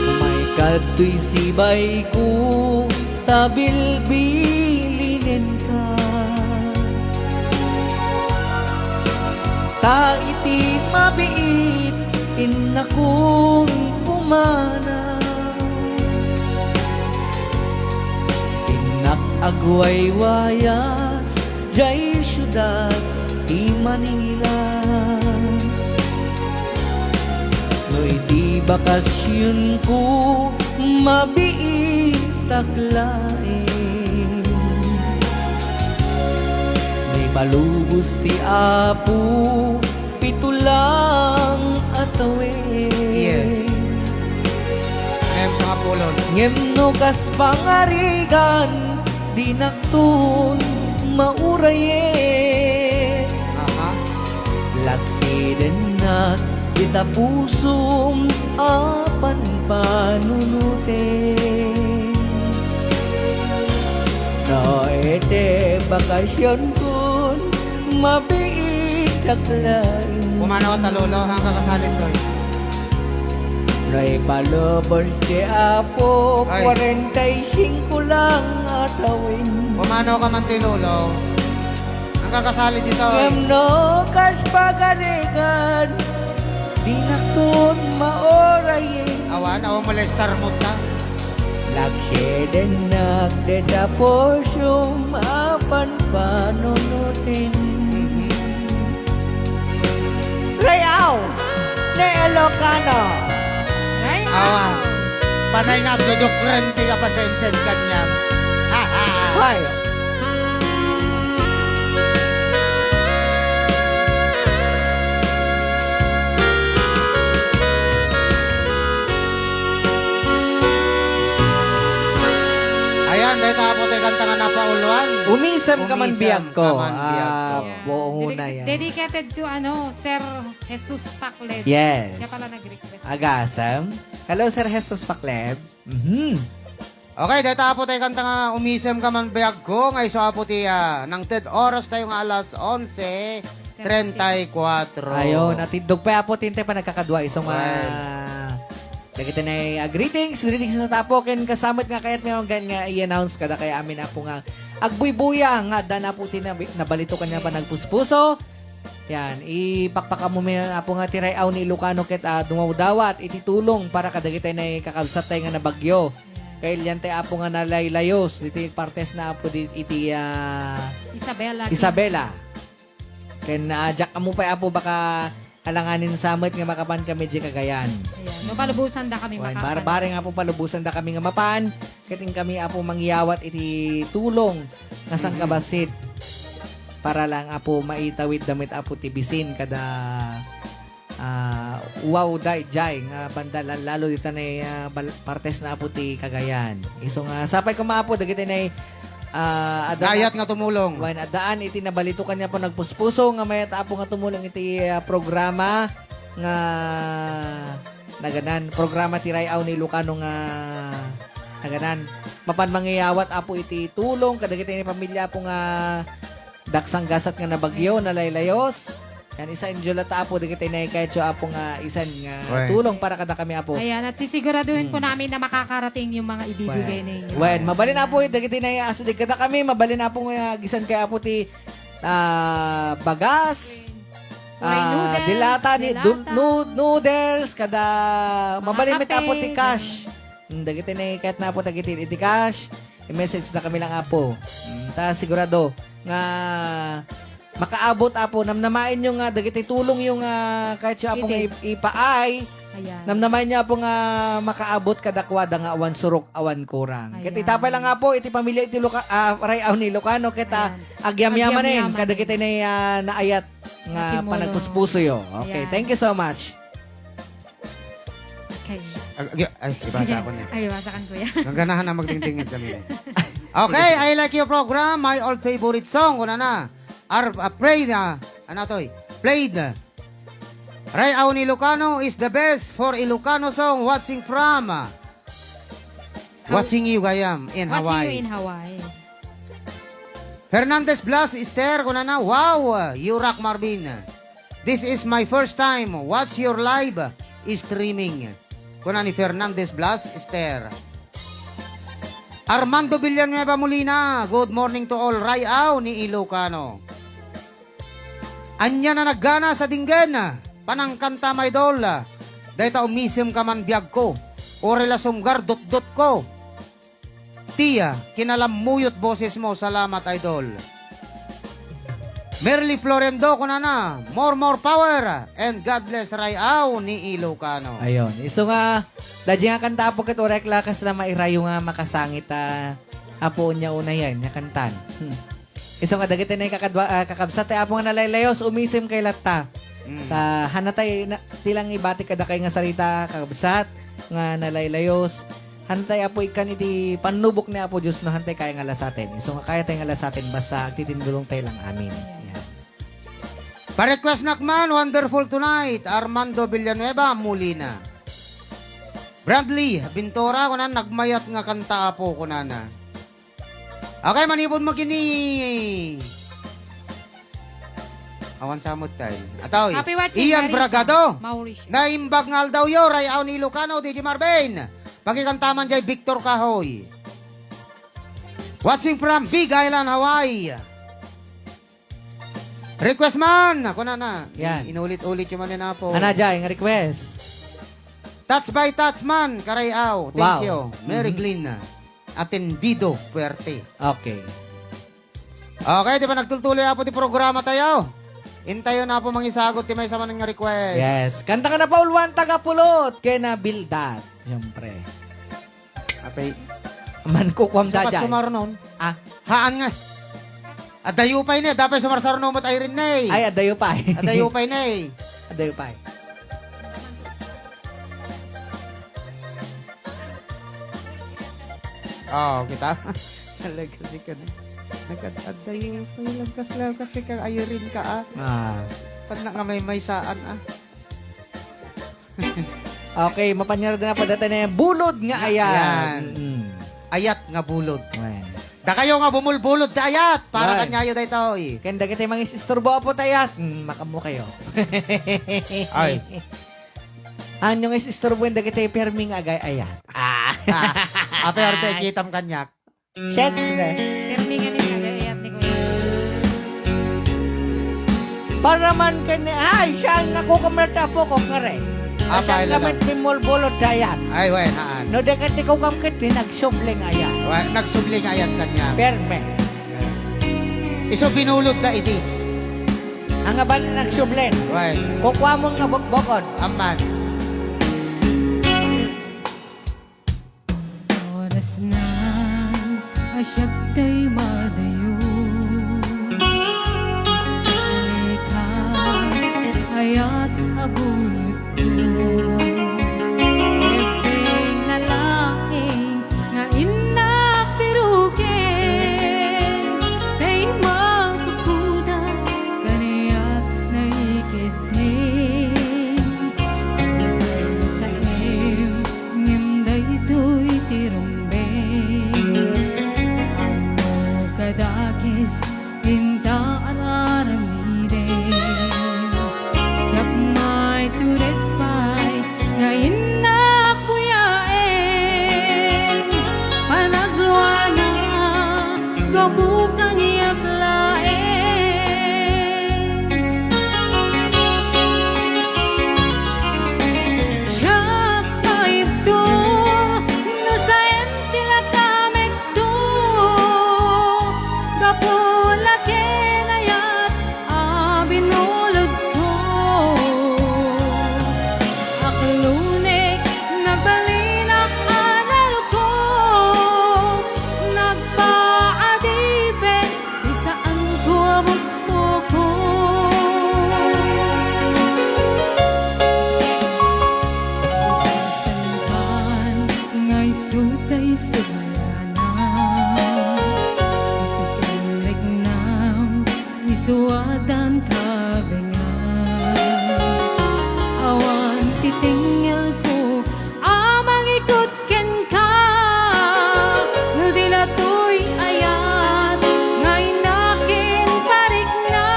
Umay kadtoy sibay ko, ta bilbilinenka. Ta iti mabiit, innakon pumanaw. Innak agwaywayas, jay siudad ti Manila. No iti bakasyonko, mabiitak laeng. Naipalubos ti Apo, pito lang a tawen. Yes. Ngem sangapulon. Ngem no kas pangarigan, dinakton maurayen. Aha. Laksidennak ita pusom a panpanunoten. No iti bakasyonko, mabiitak laeng. Pumanaw ta, Lolo, ang kakasalit ko. Naipalubos ti Apo, Ay. kwarenta y singko lang a tawen. Pumanaw ka man, Tinulong. Ang kakasali dito, eh. Ngem no kas pagarigan, dinakton maorayen. Awan, awan molestar mo ta. Nagsidennak dita pusom a panpanunoten. Rayaw ni Ilocano. Rayaw. Awa. Panay nga agdudukren ti kapasensen kaniak. Hoy. Ayan, dahil tapo tayo kanta nga napauluan. Umisem ka man Umisem biag ko. ka man biag Ah, ko. Ayan. buong Dedi-, una yan. dedicated to, ano, Sir Jesus Pacled. Yes. Siya pala nag-request. Agasem. Hello, Sir Jesus Pacled. Mhm. Okay, dahil tapo tayo kanta nga Umisem ka man biag ko, nga isu apo ti, ah, nangted oras tayo nga alas onse treinta y cuatro. Ayun, at idog pa apo tinte pa nagkakadua, iso nga Well. dagiti na, ah, greetings, greetings na tapo, ken kasamet nga kayat nga, nga, nga i-announce kada kay amin apo nga agbuybuya nga adda na po ti nabi-, nabalito kanya pa nagpuspuso. Yan, ipakpakamuminan apo nga ti Rayaw ni Ilocano ket, ah, dumawdawat iti tulong para kadagiti na kakabsat tayo nga nabagyo. Kailian tayo apo nga nalaylayos, diti partes na apo di, iti, ah, Isabela. Isabela. Ken, ah, diak ammo pay apo baka alanganin sa met nga makapan kami di Cagayan. Ayan. No, palubusan da kami Wen, makapan. bar-, bareng apo palubusan da kami nga mapan, ket inkami apo mangyawat iti tulong nga Mhm. sangkabassit para lang apo maitawid damit apo ti bisin kada, ah, wow daydiay nga banda la-, lalo dita na, ah, bal-, partes na apo ti Cagayan. Isu nga sapay koma apo dagiti na, ah, adda Dayat nga tumulong. Wen, addaan iti nabalito kanya po nagpuspuso nga mayat apo nga tumulong iti, ah, programa nga naganan, programa ti Rayaw ni Ilocano nga naganan. Mapan mangiyawat apo iti tulong kadagiti ni pamilya apo nga daksang gasat nga nabagyo, nalaylayos. Yan, isa inyo lata apo dagiti na kayatyo apo nga isan nga Wen. tulong para kada kami apo. Ayan, at sisiguraduhin po Hmm. namin na makakarating yung mga ibibigay Wen. ninyo. Wen, mabalin apo, eh, dagiti na asideg kada kami, mabalin apo nga gisan kay apo ti, ah, bagas, May ah, noodles, dilata ni, dilata. du-, nu-, noodles, kada Mga mabalin met apo ti kape, cash. ganun. Hmm, dagiti na kayat na apo dagiti iti cash. I-message na kami lang apo. Hmm, ta sigurado nga makaabot apo, namnamaen nyo nga dagiti tulong yung, ah, kahit siya apo nga Iti. ip-, ipaay, Ayan. namnamaen nyo apo nga makaabot kadakwada nga awan surok, awan kurang. Ket Ayan. itapay lang apo, iti pamilya iti Luka-, ah, Rayaw ni Ilocano, ket, ah, Ayan. agyamyamanen, Agyamyamanen. kadagiti na, ah, naayat nga Natimulong. panagpuspuso yo. Okay, Ayan. thank you so much. Okay. Ag-, ag-, ay, ibasa Sige. ako niya. Ay, ibasa kan, kuya. Nangganahan na magdingdingit kami. Okay, Sige, sige. I like your program. My old favorite song, kuna na. Ar-, ah, played, ah, ano to, eh? Played. Rayaw ni Ilocano is the best for Ilocano song. Watching from, ah, How-, watching you, Gayam, in watching Hawaii. you in Hawaii. Hernandez Blas, Esther, kuna na, "Wow, you rock, Marvin. This is my first time watch your live streaming." Kuna ni Fernandez Blas, Esther. Armando Villanueva Molina, "Good morning to all, Rayaw ni Ilocano." Ania na naggana sa dinggen, panangkanta, my idol. Dayta umisem ka man biag ko, uray la sumgar dutdot ko. Tia, kinalammuyot boses mo. Salamat, idol. Merly Florendo, kunana, "More, more power, and God bless Rayaw ni Ilocano." Ayun. Isu nga, dadya nga kanta apo ket uray la kasla mairayo nga makasangit a apo nya unayen nga kantan. Hmm. Isu nga dagiti na kakadwa-, ah, kakabsat ti apo nga nalaylayos, umisem kay latta. Mm. Ta, hana tay na, ti lang ibati kadakay nga sarita, kakabsat, nga nalaylayos. Hantay apo ikkan iti pannubok ni Apo Dios no hantay kaya nga lasaten. Isu nga kaya tay nga lasaten, basta agtitindulong tay lang amin. Yan. Pa-request nak man, "Wonderful Tonight," Armando Villanueva, Molina. Bradley Bintora, kunan, "Nagmayat nga kanta, apo," kunana. Okay, manipud mo kini. Awan sa met kay. Atoy, Happy watching, Ian Marisa. Bragado. Mauricio. Naimbag nga aldawyo, Ray-aw ni Ilocano, D J Marvin. Pakikantaman jay Victor Kahoy. Watching from Big Island, Hawaii. Request man! Ako na na. Yan. Inulit-ulit yung mga napo. Ana jay nga request? Touch by Touch man, Karay-aw. Thank Wow. you. Mary Mhm. Glynn. Atendido, puerte. Okay. Okay, di ba nagtultuloy apo ti programa tayo? Intayo na po mangisagot ti maysa man nga request. Yes. Kanta ka na, Paul Juan, taga Pulot. Kena Bildat, siyempre. Apay. Man kukuam da Sukat dyan. Sumarnon. Ah. Haan nga. Adayo pay ne, dapay sumarsarno met Irene ne. Ay, adayo pay. Adayo pay ne. Adayo pay. Oo, kita. Talaga si ka na. Nagkadadayo pay lang kas lang kasi ka Irene ka, ah. Ah. Pag na nga may maysaan, ah. Okay, mapanyaran na pa data na yan. Bulod nga ayat. Ayan. Mm. Ayat nga bulod. Ayan. Dakayo nga bumulbulod ti ayat. Para Ayan. kanyayo daytoy. Ken dagiti mangis-isturbo apo ti ayat. Mm, makamu kayo. Ay. Ano nga is-isturbo yung dagiti permi nga agay ayat? Ah. Ah, apay arte kitam kanyak. Siyempre. Permi nga ni agay ayat ni Kuya. Para man ken, ay, siya nga kukumer ti apo ko, kare. Ah, Siya pailan nga lang. met bimulbulod ti ayat. Ay, wen, haan. No, di ka ti kukam ket di nagsubling ayat. Wen, nagsubling ayat kanya. Perme. Isu binulod da idi. Ang abal na nagsubling. Wen. Kukuamon nga bukbukon. Amman. Oras na a siak tay madayo. Ika, ayat a bunotko. Ebeng na laeng nga innak piruken. Tay mapupuda, kaniak naiket Ken, saem, ngem daytoy ti rumbeng. Ammo kadakes inta ar-aramiden. Diak maitured pay nga innak buyaen. Panagluana, gapu kaniak laeng. Diak maibtur no saem ti lakamekto, gapu la ken ayat a binulodko. Aklunek, nagbalinak a narukop, nagpaadipek ti saanko a bukbukon. Sangkan nga isu tay sublana, isu ti riknam, isu adan kabengan. Awan ti tengngelko a mangikut kenka, no di la toy ayat nga innaken parikna.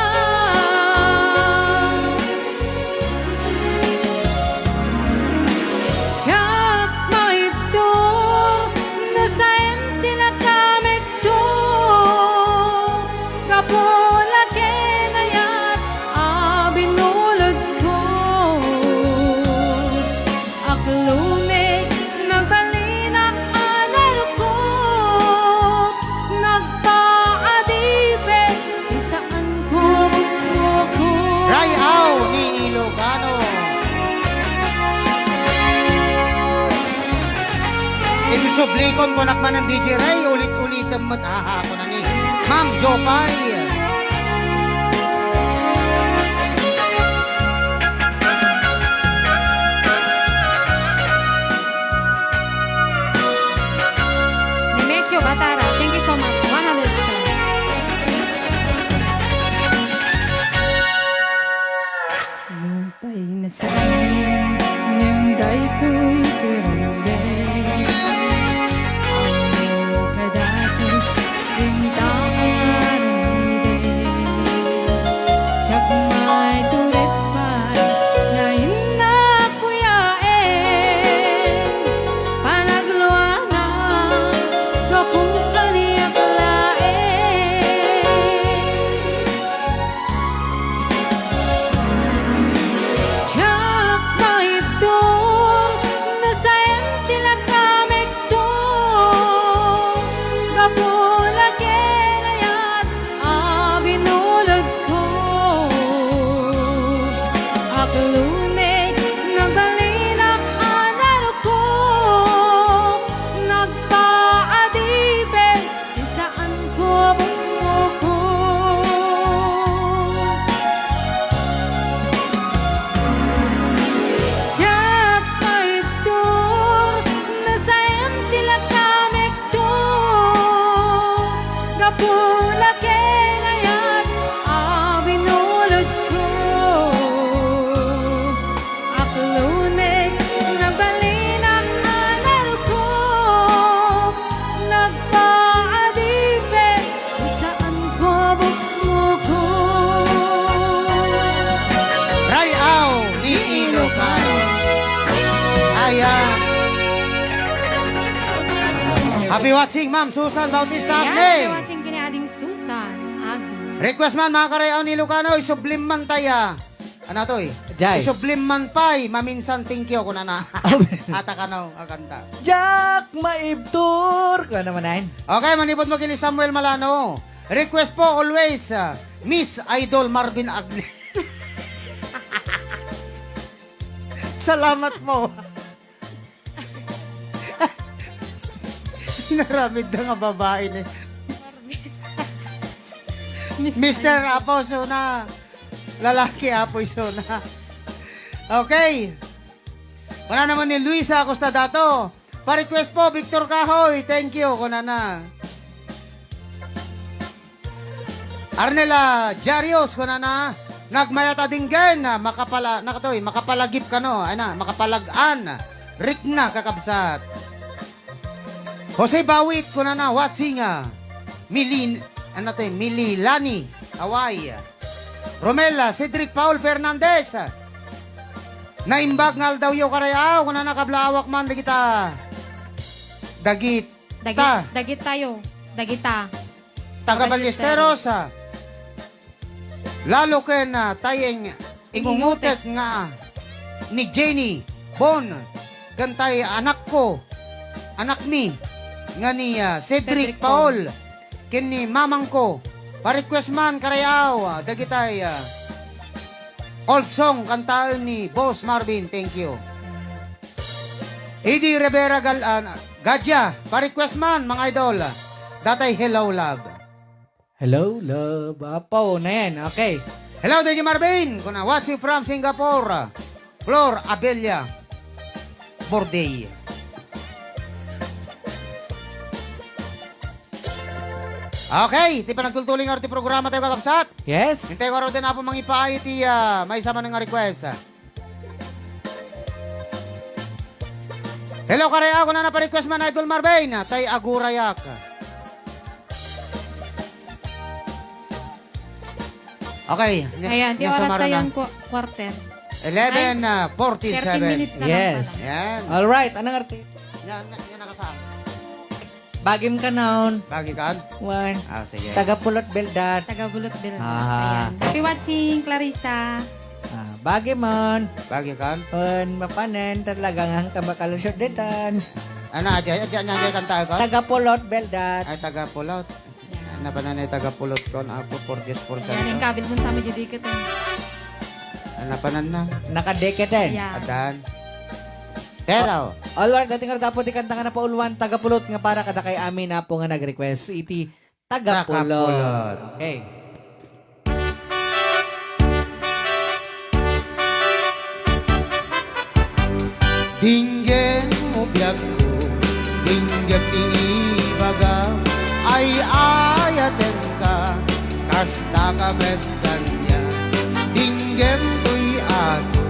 Diak maibtur no saem ti nakamekto, gapu la ken ayat a binulodko. Aklunek, nagbalinak a narukop, nagpaadipek ti saanko a bukbukon. Ray-aw ni Ilocano. Insublikon ko nak manen D J Ray, ulit-ulitem met, aha, ako na ni Ma'am Jopay. Nemesio Batara, thank you so much. One hundred stars. Nupay nasaen, ngem daytoy ti rumbeng. Ammo kadakes, inta a Happy watching, Ma'am Susan Bautista Agne. Happy watching kini Ading Susan Agne. Request man, mga karayaw ni Ilocano, isublim man tayo. Ano to eh? Jai. Isublim man pay, maminsan thank you, kunana. Ata kano, akanta. Jack Maibtur! Kung ano man yan? Okay, manipod mo kini Samuel Malano. Request po always, ah, Miss Idol Marvin Agne. Salamat po. Naramid na nga babae ni Mister Apo Suna. Lalaki, Apo Suna. Okay. Wala naman ni Luisa Acosta Dato. Pa-request po, Victor Kahoy. Thank you, kunana. Arnela Jarios, kunana, nagmayat a dinggen, makapala-, nakatoy, makapalagip kano, ay na, makapalag-an, rikna, kakabsat. Jose Bawit, kunana, watching, ah, Milin-, ano to, eh, Mililani, Hawaii. Romel, ah, Cedric Paul Fernandez, ah, naimbag nga aldawyo karayaw, kunana, kablaawak man, dagita, dagit, Dagit, ta. Dagit tayo. Dagita. Taga Ballesteros, ah. Lalo ken, ah, tayeng ingungutek nga ni Jenny Bon, ken tay anakko, anakmi, nga ni, ah, Cedric Cedric Paul, Paul. Ken ni mamangko. Pa-request man, karayaw, ah, dagitay, ah, old song, kantaen ni Boss Marvin. Thank you. Eddie Rivera Gal-, ah, Gadya, pa-request man, mga idol. Datay, hello, love. Hello, love. Apo, na yan. Okay. Hello, D J Marvin. Kuna, watching from Singapore. Flor Abella Borday. Okay, ti panagtultuling ti programa tayo, kakabsat. Yes. Hintay ko araw din, Apo, mangipaay ti, ah, may sama nga request. Hello, karayaw, kuna na pa-request man, Idol Marvin, tay agurayak. Okay. Ayan, ti oras tayo ang qu-, quarter. Eleven, ah, forty-seven. Thirty minutes na lang pala. Yes. Yan. All right, anong arti? Yan, yan, yan nakasama. Bagim kanon. Bagim kan? Wan. Ah, sige. Taga Pulot Beldat. Taga Pulot Beldat. Ah. Ayan. Happy watching, Clarissa. Ah, bagim mon. Bagim kan? Wan, mapanen, talagang ang kamakalusot detan. Ano, adya, adya, adya, adya, kanta ko? Taga Pulot Beldat. Ay, taga Pulot. Yan. Ano pa na na taga Pulot ko? Ako, four days, four Ayan, days. Yung kabil mo sa medyo dikit, eh. Ano pa na na? Nakadikit, eh. Ayan. Adan. Pero, Alright, dating nga dapat ikanta nga napauluan, taga Pulot nga para kadakay amin, Apo, nga nag-request. Iti taga Pulot. Taga Pulot. Okay. Dinggem mo biagko, dinggem ti ibagam, ay-ayatenka, kasta ka met kaniak. Dinggem toy aso,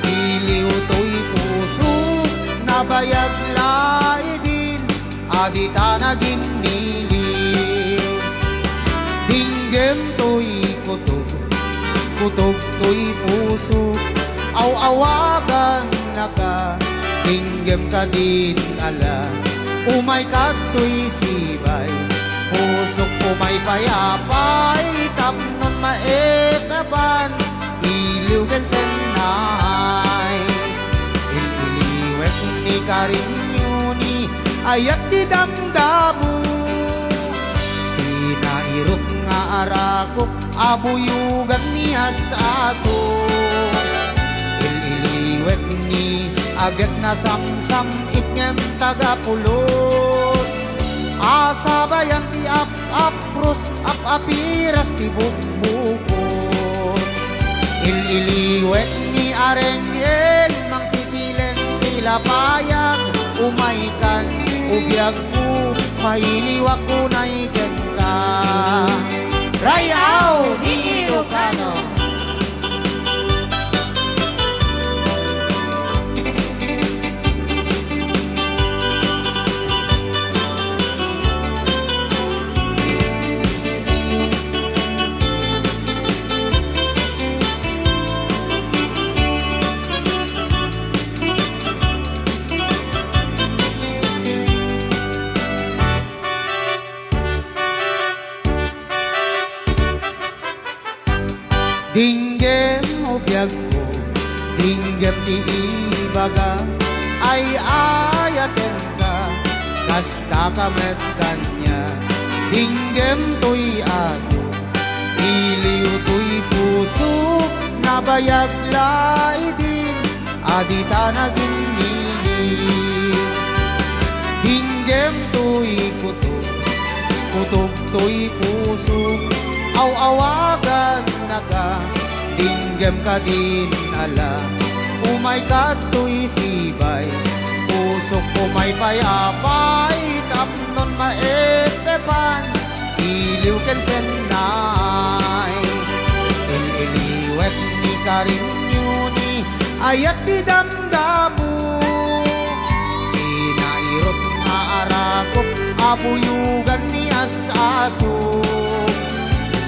iliw toy puso, nabayag la idin, a dita naginnili. Dinggem toy kutog, kutog toy puso, aw-awagannaka. Dinggem kadin ala, umay kadtoy sibay. Pusok, umay pay apay, tapnon maikapan, iliw ken sennay. Il-iliwek ni karinyoni, ayat ti damdamo. Ti nairok nga arakok, a buyogan ni as-aso. Il-iliwek ni aget nasamsam, itngem taga Pulot. A sabayan ti ap-apros, ap-apiras ti bukbukot. Il-iliwek ni areng-eng, mangtitileng ti lapayag, umaykan, ubiagko, mailiwak unay kenka. Rayaw ni Ilocano. Ngem ti ibaga, ay-aya kenka, kastaka met kaniak. Dinggem toy aso, iliw toy puso, nabayag la idin, a dita naginmili. Dinggem toy kuto, kutog toy puso, aw-awagannaka, dinggem kadin ala, umay kadtoy sibay, pusok umay pay apay, tapnon maeppepan, iliw ken sennay. Il-iliwek ni Karinyo ni ayat ti dam- damdamu. Pinairut nga arakop a buyogan ni as-aso.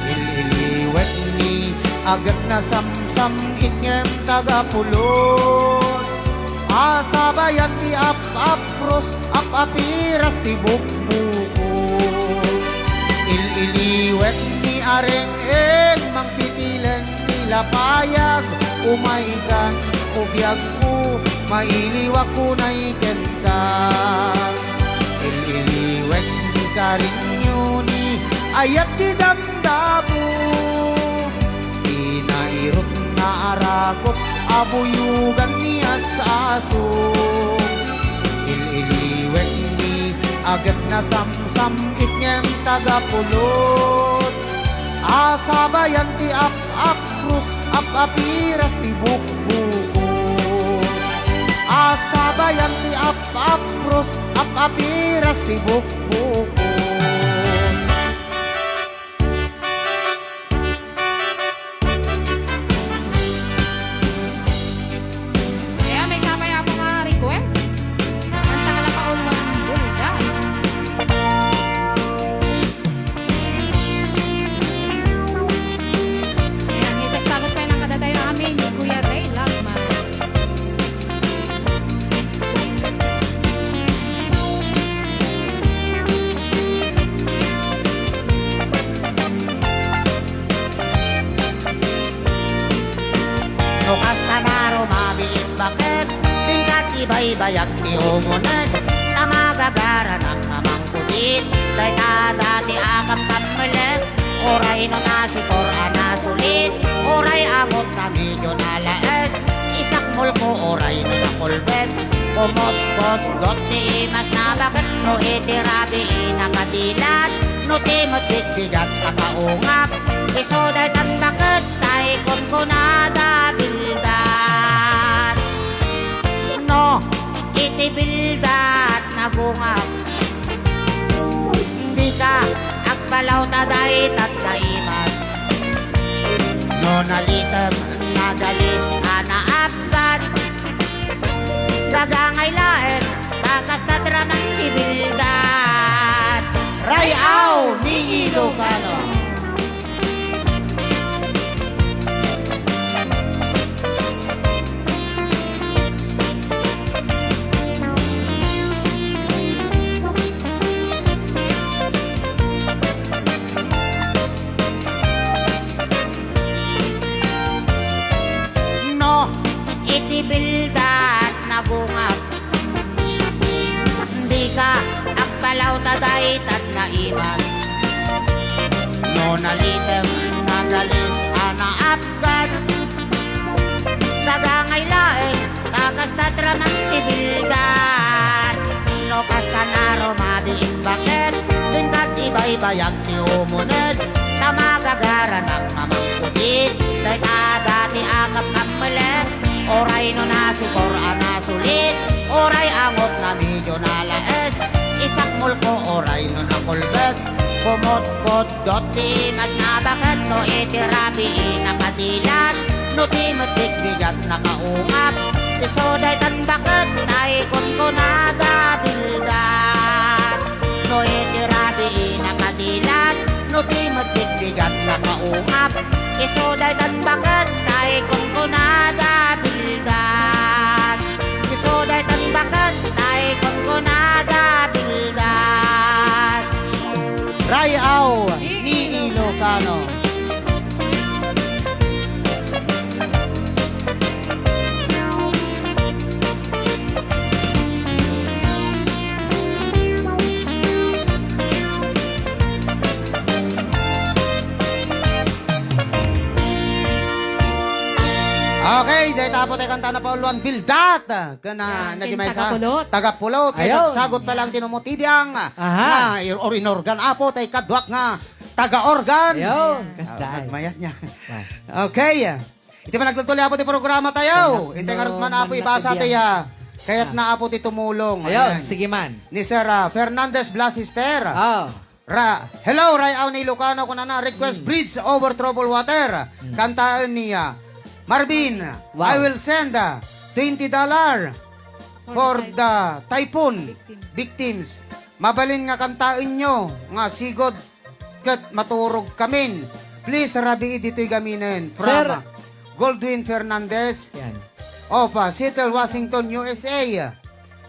Il-iliwek ni aget nasamsam-it ngem taga-pulot. Asabayan ti ap-apros, ap-apiras ti bukbuko. Il-iliwek ni areng-eng mangtitileng ti lapayag, umaykan, o biagko, mailiwak unay kenka. Il-iliwek ni Karinyo ni ayat ti damdamu. Pinairut nga arakop a buyogan ni as-aso. Il-iliwek ni aget nasamsam-it ngem taga-pulot. Asabayan ti ap-apros, ap-apiras ti bukbuko. Asabayan ti ap-apros, ap-apiras ti bukbuko. Kaya may kamay ako nga request. Kanta nga lang pauluan. Uy, guys. Ayan, isasagot pa lang kadatayo amin ni Kuya Ray Lagman. No kasta na rumabiit baket, tingkat ibaybayag ti umuneg, ta magagaranak a mangkutit, dayta dati a kamkammeles, uray no nasikor a nasulit, uray angot na medyo nalaes, isakmolko uray no nakulbet, kumotpotgot ti imas na baket no iti rabii nakadilat, no ti met bigbigat a kaungap, isu daytan baket, tay kunkunada bildat. No, iti bildat nagungap, dika agpalaw ta daytat naimas. No nalitem, nagalis a naapgat, gagangay laeng ta kasta draman ti bildat. Ray-aw ni Ilocano. No, iti bildat nagungap, dika agpalaw ta daytan naimas. No nalitem, nagalis a naapgat, gagangay laeng ta kasta draman ti bildat. No kasta na rumabiit baket, tingkat ibaybayag ti umuneg, ta magagaranak a mangkutit, dayta dati a kapkammeles, uray no nasikor a nasulit, uray angot na medyo nalaes, isakmolko uray no nakulbet, kumotpotgot ti imas na baket no iti rabii nakadilat, no ti met bigbigat nakaungap, isu daytan baket tay kunkunada bildat. No iti rabii nakadilat, no ti met bigbigat nakaungap, isu daytan baket tay kunkunada bildat. Isu daytan baket tay kunkunada bildat. Ray-aw ni Ilocano. Apo tay kanta na pauluan, Bildat. Kana Yan, na di ken maysa. Tagapulot. Tagapulot. Ayon. Sagot pa lang tinumot ibiyang. Aha. Na, ir-, or inorgan, Apo, tay kaduak nga taga-organ. Ayon, kasday. Agmayat niya. Ah. Okay. Iti panagtultuloy, Apo, ti programa tayo. Intay nga rut man, Apo, ibasa ti, ah, kayat na, Apo, ti tumulong. Ayon, ayan. Sige man. Ni Sir, ah, Fernandez Blasister. Ah. Ra, hello, Ray Aw ni Ilocano, kunana, request Bridge Over Troubled Water. Hmm. Kantaen niya. Marvin, wow. I will send, ah, twenty dollar for the typhoon victims. Victims. Mabalin nga kantaen nyo nga sigod ket maturog kamin. Please, rabii ditoy gaminen. From, sir, ah, Goldwyn Fernandez. Yan. Of, ah, Seattle, Washington, U S A.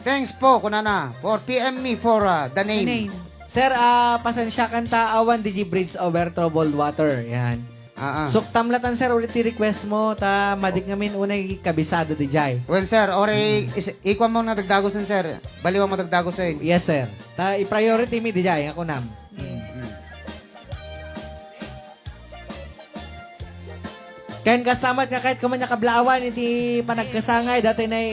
Thanks po, kunana, for P M me for, ah, the name. The name. Sir, ah, pasensiakan ta awan D J Bridge Over Troubled Water. Yan. Ah, ah. Suktam latan, sir, ulit ti request mo, ta madik ngamin unay kabisado D J. Well, sir, ori, is-, ikuan mo na dagdagosen, sir. Baliwan mo dagdagosen. Yes, sir. Ta i-priority mi D J, ako nam. Mm. Ken kasamat nga kayat ko man nga kablaawan iti panagkasangay, datoy nay,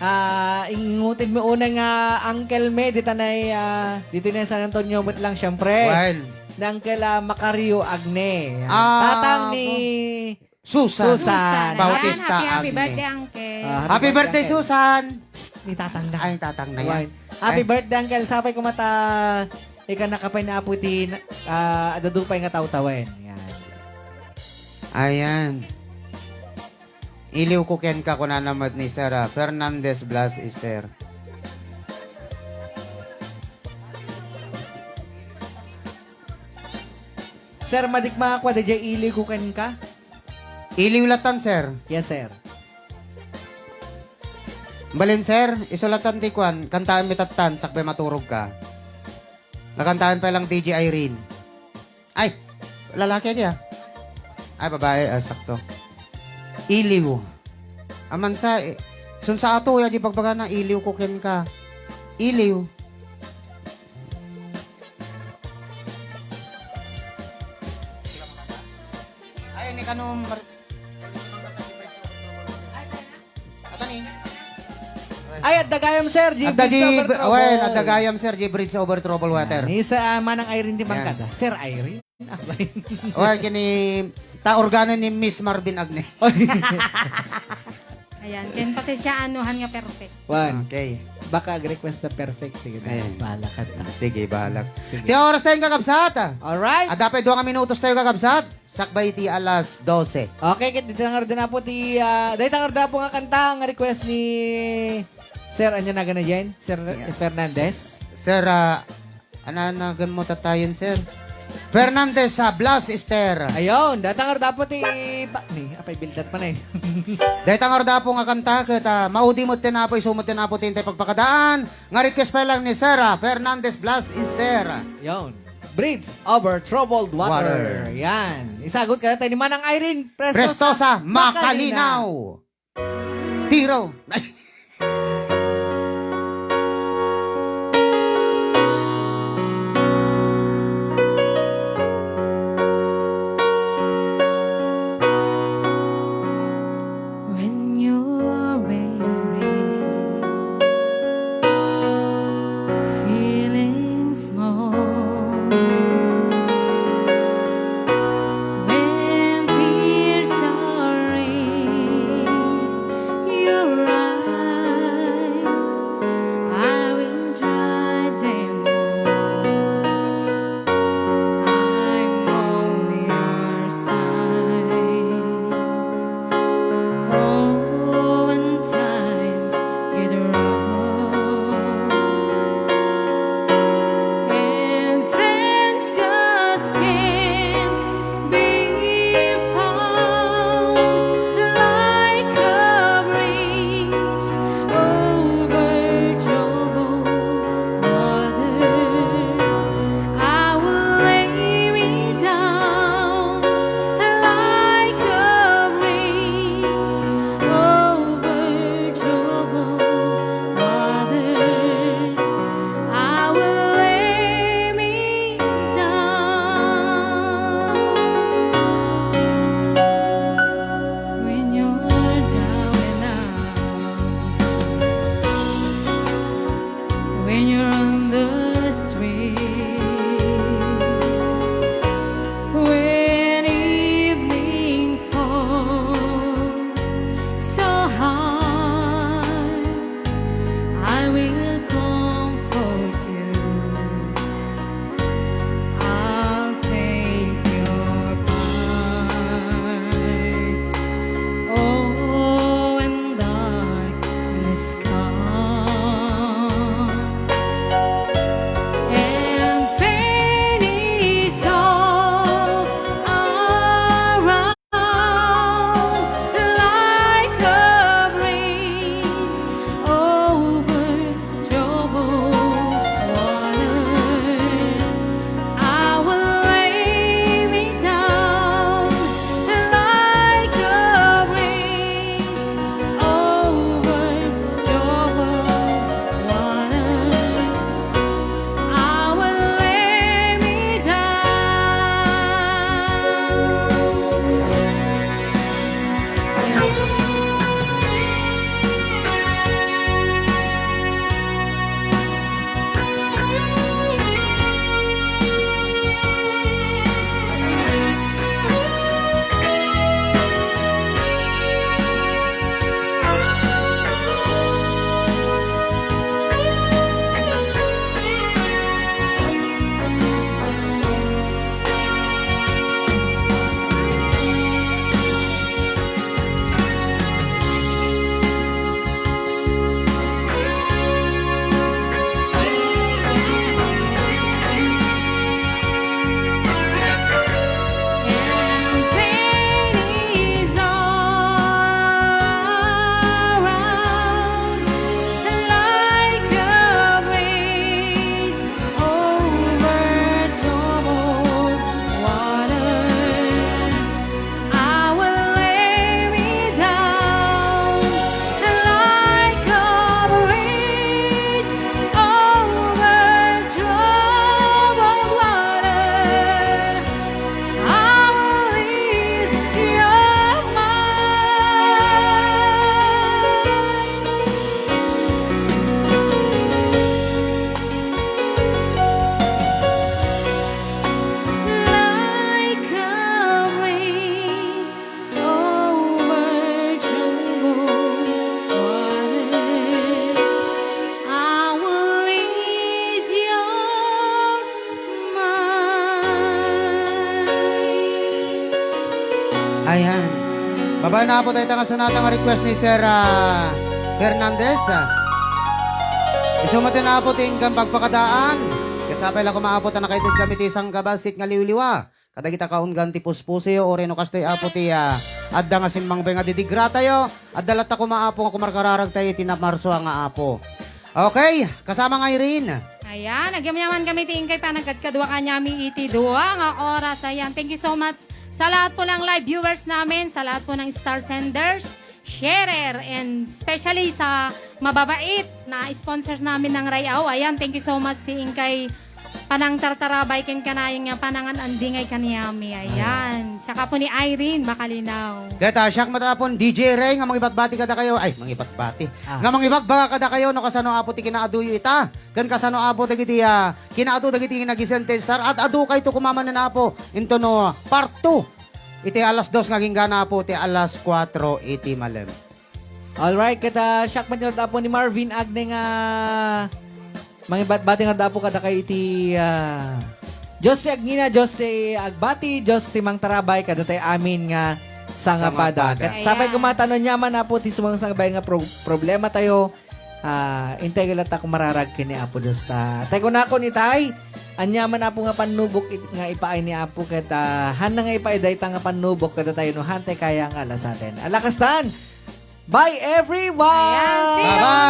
ah, ingutid mi unay nga uncle mi, dita nay, ah, dito nay San Antonio met lang, siyempre. Wen. Ni Uncle, ah, Macario Agne. Yan. Ah, tatang ni Susan. Susan. Susan. Bautista Ayan, happy, happy Agne. Birthday, Uncle. Ah, happy Happy birthday, birthday, Uncle. Susan. Psst, ni tatang na. Ay, tatang na yan. Wen. Happy birthday, Uncle. Sapay ko mata, ika nakapay na apo ti, ah, adadupay nga tawtawen. Yan. Ayan. Iliw ko kenka, kunana met ni Sir, ah, Fernandez Blas Ester. Sir, madik makakua daydiay iliw ko kenka? Iliw latan, sir. Yes, sir. Balin, sir, isulatan ti kuan, kantaen mi tattan, sakbay maturog ka. Nakantaen pa lang D J Irene. Ay, lalaki adi, ah. Ay, babae, ah, sakto. Iliw. Amansa, eh, sunsa ato, ya di bagbagana, iliw ko kenka. Iliw. Ay, ni kanum, mar- Ay, adda gayam, sir, G Adda Bridge di, over trouble. Wen, adda gayam, sir, G Bridge over trouble water. Ni sa, ah, Manang Irene di Yan. Bangkada. Sir Irene? Abay. Wen, kini, ta organo ni Miss Marvin Agne. Oy. Ayan, ken pasensiaan no han nga perfect. Wan. Okay. Baka ag-request na perfect. Sige na. Ayan. Bahala ka na. Sige, bahala. Sige. Ti oras tayo, kakabsat. Alright. Adda pay dua nga minutos tayo, kakabsat. Sakbay ti alas dose. Okay, ket dita ngarud na po ti, ah, dayta ngarud na po nga kanta nga request ni Sir, anya nagan na diay? Sir Yeah. Fernandez? Sir, ah, ananagan mo tatayen, sir? Fernandez sa Blas Ester. Ayun, dayta ngarud na po ti pa-, ni, apay bildat pa na eh. Dayta ngarud na po nga kanta, ket, ah, maudi mo tinapo, isu mo tinapo, tintay pagpakadaan. Nga request pa lang ni Sir, ah, Fernandez Blas Ester. Yon. Bridge over troubled water. Water. Yan. Isagot ka tayo ni Manang Irene Prestosa, Prestosa, Makalinaw. Makalinaw. Tiro. Ay. When you're weary, feeling small, when tears are in your eyes, Ayan. Babaen, Apo, dayta nga sonata nga request ni Sir, ah, Fernandez, ah. Isu met, Apo, ti inkan pagpakadaan. Ket sapay la koma, Apo, ta nakaitedkami ti sangkabassit nga liwliwa kadagita kaunggan ti puspusoyo, uray no kastoy, Apo, ti, ah, adda nga simmangbay nga didigratayo. Adda latta koma, Apo, nga kumarkararagtayo iti namarso nga, Apo. Okay, kasama nga Irene. Ayan, nagyamyaman kami ti inkay panagkadkadua kaniami iti dua nga oras. Ayan, thank you so much sa lahat po ng live viewers namin, sa lahat po ng star senders, sharer, and especially sa mababait na sponsors namin ng Rayaw. Ayan, thank you so much ti inkay panangtartarabay ken kanayon nga panangan-andingay kaniami. Ayan. Saka po ni Irene Makalinaw. Ket, ah, siak met, Apo, D J Ray nga mangibatbati kadakayo. Ay, mangibatbati. Ah. Nga mangibagbaga kadakayo no kasano, Apo, ti kinaaduyo ita. Ken kasano, Apo, dagiti, ah, kinaadu dagiti nagisente star. Ad-adu kayto koma manen, Apo. Into no part two. Iti alas dos nga ginggana, Apo, ti alas kuatro iti malem. Alright, ket, ah, siak met ngarud, Apo, ni Marvin Agne nga mangibatbati ngarud, Apo, kadakayo iti, ah, Dios ti agngina, Dios ti agbati, Dios ti mangtarabay kadatayo amin nga sangapada. Sangapada. Ket sapay Ayan. Koma ta no aniaman, Apo, ti sumangsangbayan nga pro-, problematayo, ah, intay latta koma mararag ken ni Apo Dios ta. Tay kunakon itay, aniaman, Apo, nga pannubok it-, nga ipaay ni Apo ket, ah, haanna nga ipaay dayta nga pannubok kadatayo no haantay kaya nga alasaten. Ala kastan. Bye, everyone! Ayan, see you Bye-bye!